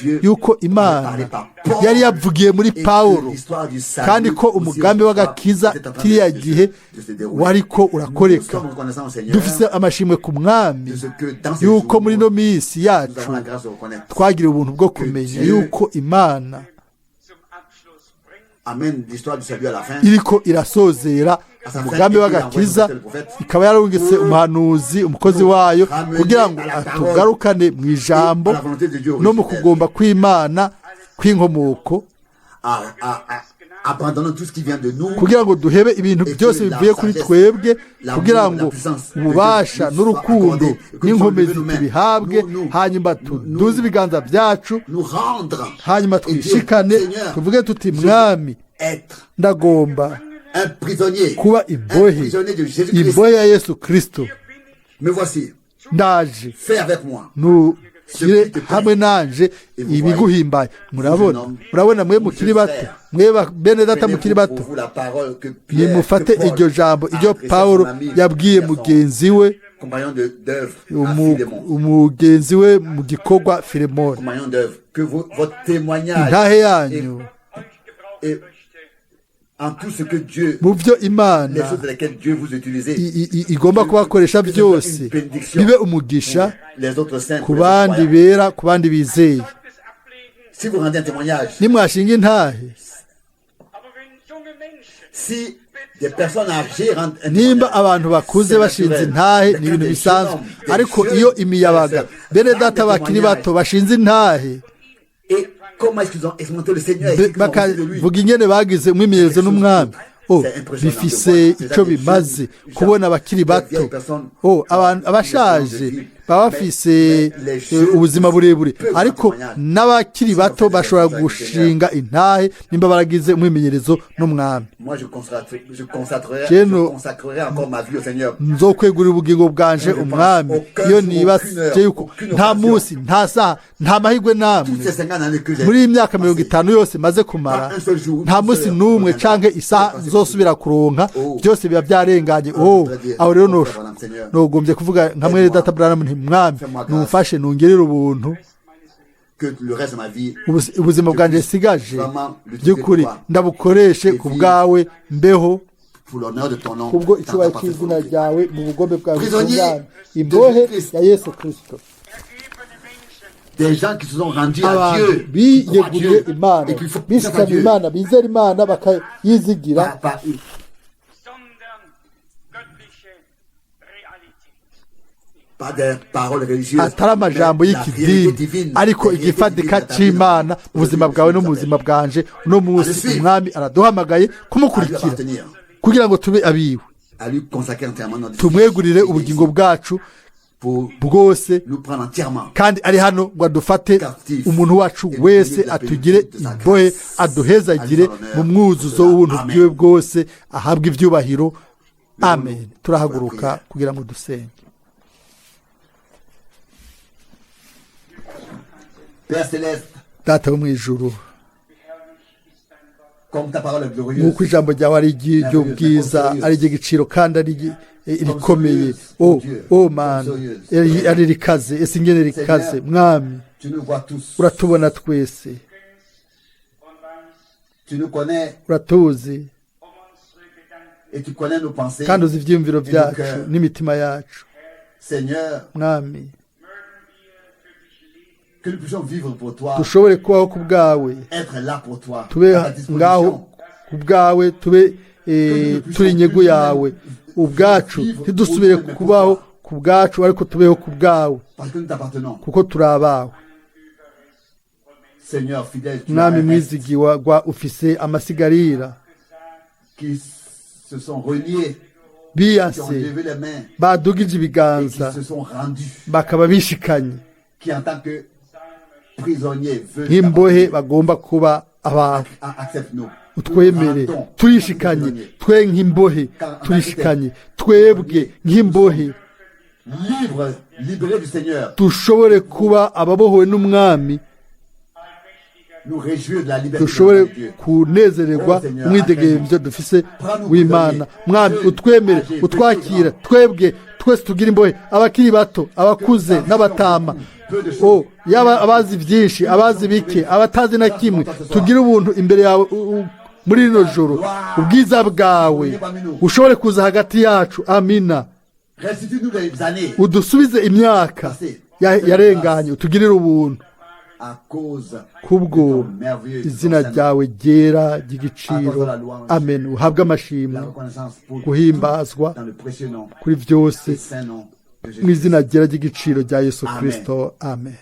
Dieu yuko avait Imana parlé par Paul yari yavugiye muri et que Pawulo, l'histoire du salut kandi ko aussi umugambi autrefois w'agakiza était en train kiriya gihe de se dérouler. wariko Nous urakoreka. sommes reconnaissants au Seigneur Dufise amashimwe ku Mwami de ce que dans ces yuko jours, muri ino minsi nous yacu avons la grâce de reconnaître twagiriye ubuntu bwo kumenya Dieu yuko Imana zum Abschluss bringt. amène l'histoire du salut à la fin. iriko irasozera umugambi w'agakiza, ikaba yarungitse umuhanuzi, umukozi wayo, kugira ngo atugarukane mu ijambo no mu kugomba kw'Imana kw'inkomoko, Abandonnant tout ce qui vient de nous, kugira ngo duhebe ibintu byose bivuye kuri twebwe, kugira ngo ububasha n'urukundo n'inkomezi tubihabwe, hanyuma tuduze ibiganza byacu, nous rendre hanyuma et dire, twishikane, Seigneur, tuvuge tuti: je veux "Mwami, être ndagomba un prisonnier, kuba un imbohe, prisonnier de Jésus-Christ. imbohe ya Yesu Kristo. Me voici, Ndaje, fais avec moi nugire hamwe nanje ibiguhimbaye." Murabona, murabona, mwe mukiri bato, mwe bene data Prenez mukiri pour bato, vous la parole que Pierre, nimufate que Paul iryo jambo a iryo adressé à son Pawulo ami, yabwiye à son mugenzi we, compagnon d'œuvre, à Philémon. umugenzi we mu gikorwa Filemoni. Compagnon d'œuvre, que votre témoignage Intahe yanyu Euch gebrauchen et möchte. en tout ce que Dieu, mu byo les Imana choses dans lesquelles Dieu vous utilisez, igomba kubakoresha byose, bibe umugisha les autres saints, ku pour les autres bandi croyants. bera, ku bandi bizeye. Zeugnis ablegen. Si vous rendez un témoignage, Nimwashinga intahe, Aber wenn junge Menschen si des personnes âgées rendent un nimba témoignage, abantu bakuze c'est bashinze naturel. intahe, Mais ni quand ibintu des bisanzwe, jeunes hommes, des ariko jeunes iyo imiyabaga, frères et bene sœurs, data rendent des bakiri bato témoignages, bashinze intahe, et comment est-ce qu'ils ont expérimenté le Seigneur et ce qu'ils ont reçu de lui, bakavuga ingene bagize umwimenyerezo n'Umwami, oh, bifise ico bimaze kubona abakiri bato. Oh, abantu abashaje baba bafise ubuzima burebure, ariko n'abakiri bato bashobora gushinga intahe nimba baragize umwimenyerezo n'Umwami. Moi, je Jeno- consacrerai encore ma vie au Seigneur. Nzokwegurira ubugingo bwanje Umwami iyo nibaze yuko nta munsi, nta saha, nta mahirwe namwe Toutes ces 50 années que j'ai muri iyi myaka mirongo passées, itanu yose maze kumara, nta munsi n'umwe canke isaha nzosubira kuronka. Byose biba byarenganye. Oh, aho rero nogombye kuvuga nka mwene data Branham nti: "Mwami, numfashe, nungirire ubuntu, que le reste de ma vie, ubuzima bwanjye sigaje by'ukuri ndabukoreshe ku bwawe, mbeho pour l'honneur de ton nom, kubwo dans ta icyubahiro parfaite cy'izina volonté. ryawe, mu bugombe bwawe Prisonnier butunganye." de Imbohe Jésus-Christ. ya Yesu Kristo. Ergebene Menschen, Des gens qui se sont rendus à Abantu Dieu, qui croient à biyeguriye Dieu, Imana, et qui font confiance à bishikamye Dieu. Imana, bizera Imana, bakayizigira. Par sondern göttliche Realität. pas des paroles religieuses, Atari amajambo mais la réalité y'ikidini, divine, ariko la réalité igifatika divine c'Imana mu buzima bwawe no mu buzima bwanje uno munsi. Umwami araduhamagaye à lui kumukurikira appartenir, kugira ngo tube abiwe, à lui consacrer entièrement notre vie. tumwegurire ubugingo bwacu pour bwose nous prendre entièrement. Kandi ari hano ngo adufate umuntu wacu wese, atugire imbohe, aduhezagire mu mwuzuzo w'ubuntu bwiwe bwose, ahabwe ibyubahiro. Amen. Turahaguruka kugira ngo dusenge. Père céleste, Data wo mu ijuru, comme ta parole est glorieuse, nk'uko ijambo ryawe ari iry'ubwiza, ari iry'igiciro kandi ari rikomeye, o Mana, ari rikaze, ese ingene rikaze, Mwami! Tu nous vois tous, Uratubona twese, tu nous connais uratuzi et tu connais nos pensées. kandi uzi ibyiyumviro byacu n'imitima yacu. Seigneur, Mwami, que nous puissions vivre pour toi, dushobore kubaho ku bwawe, être là pour toi, tube à ta ngaho disposition. ku bwawe, tube turi inyungu yawe ubwacu, ntidusubire kubaho ku bwacu, ariko tubeho ku bwawe, Parce que nous t'appartenons. kuko turi abawe. Seigneur fidèle, tu as Mwami un reste mwizigiwa gwa, ufise amasigarira qui se sont reniés, qui ont biyanse, levé les mains badugije et qui ibiganza, se sont rendus, bakaba bishikanye qui en tant que prisonniers veulent nk'imbohe, t'appartenir. bagomba kuba abawe. Accepte-nous. Utwemere. Nous rendons Turishikanye prisonniers. twe nk'imbohe, turishikanye twebwe nk'imbohe, Libre, libérés du Seigneur, dushobore kuba ababohowe n'Umwami, nous réjouir de la liberté dushobore de Dieu. kunezererwa umwidegemvyo dufise w'Imana. Mwami, utwemere, utwakira twebwe twese tugira imbohe, abakiri bato, abakuze n'abatama, o yaba abazi byinshi, abazi bike, abatazi na kimwe, tugire ubuntu imbere yawe muri rino joro, ubwiza bwawe ushobore kuza hagati yacu. Amina. Restitue-nous les années Udusubize imyaka yarenganye, utugirire ubuntu à cause kubwo de ton merveilleux izina ton saint ryawe ryera ry'igiciro. Amen. Uhabwe amashimwe, la reconnaissance pour guhimbazwa tout dans le précieux nom kuri byose et saint nom de mu Jésus. izina ryera ry'igiciro rya Yesu Amen. Kirisito. Amen.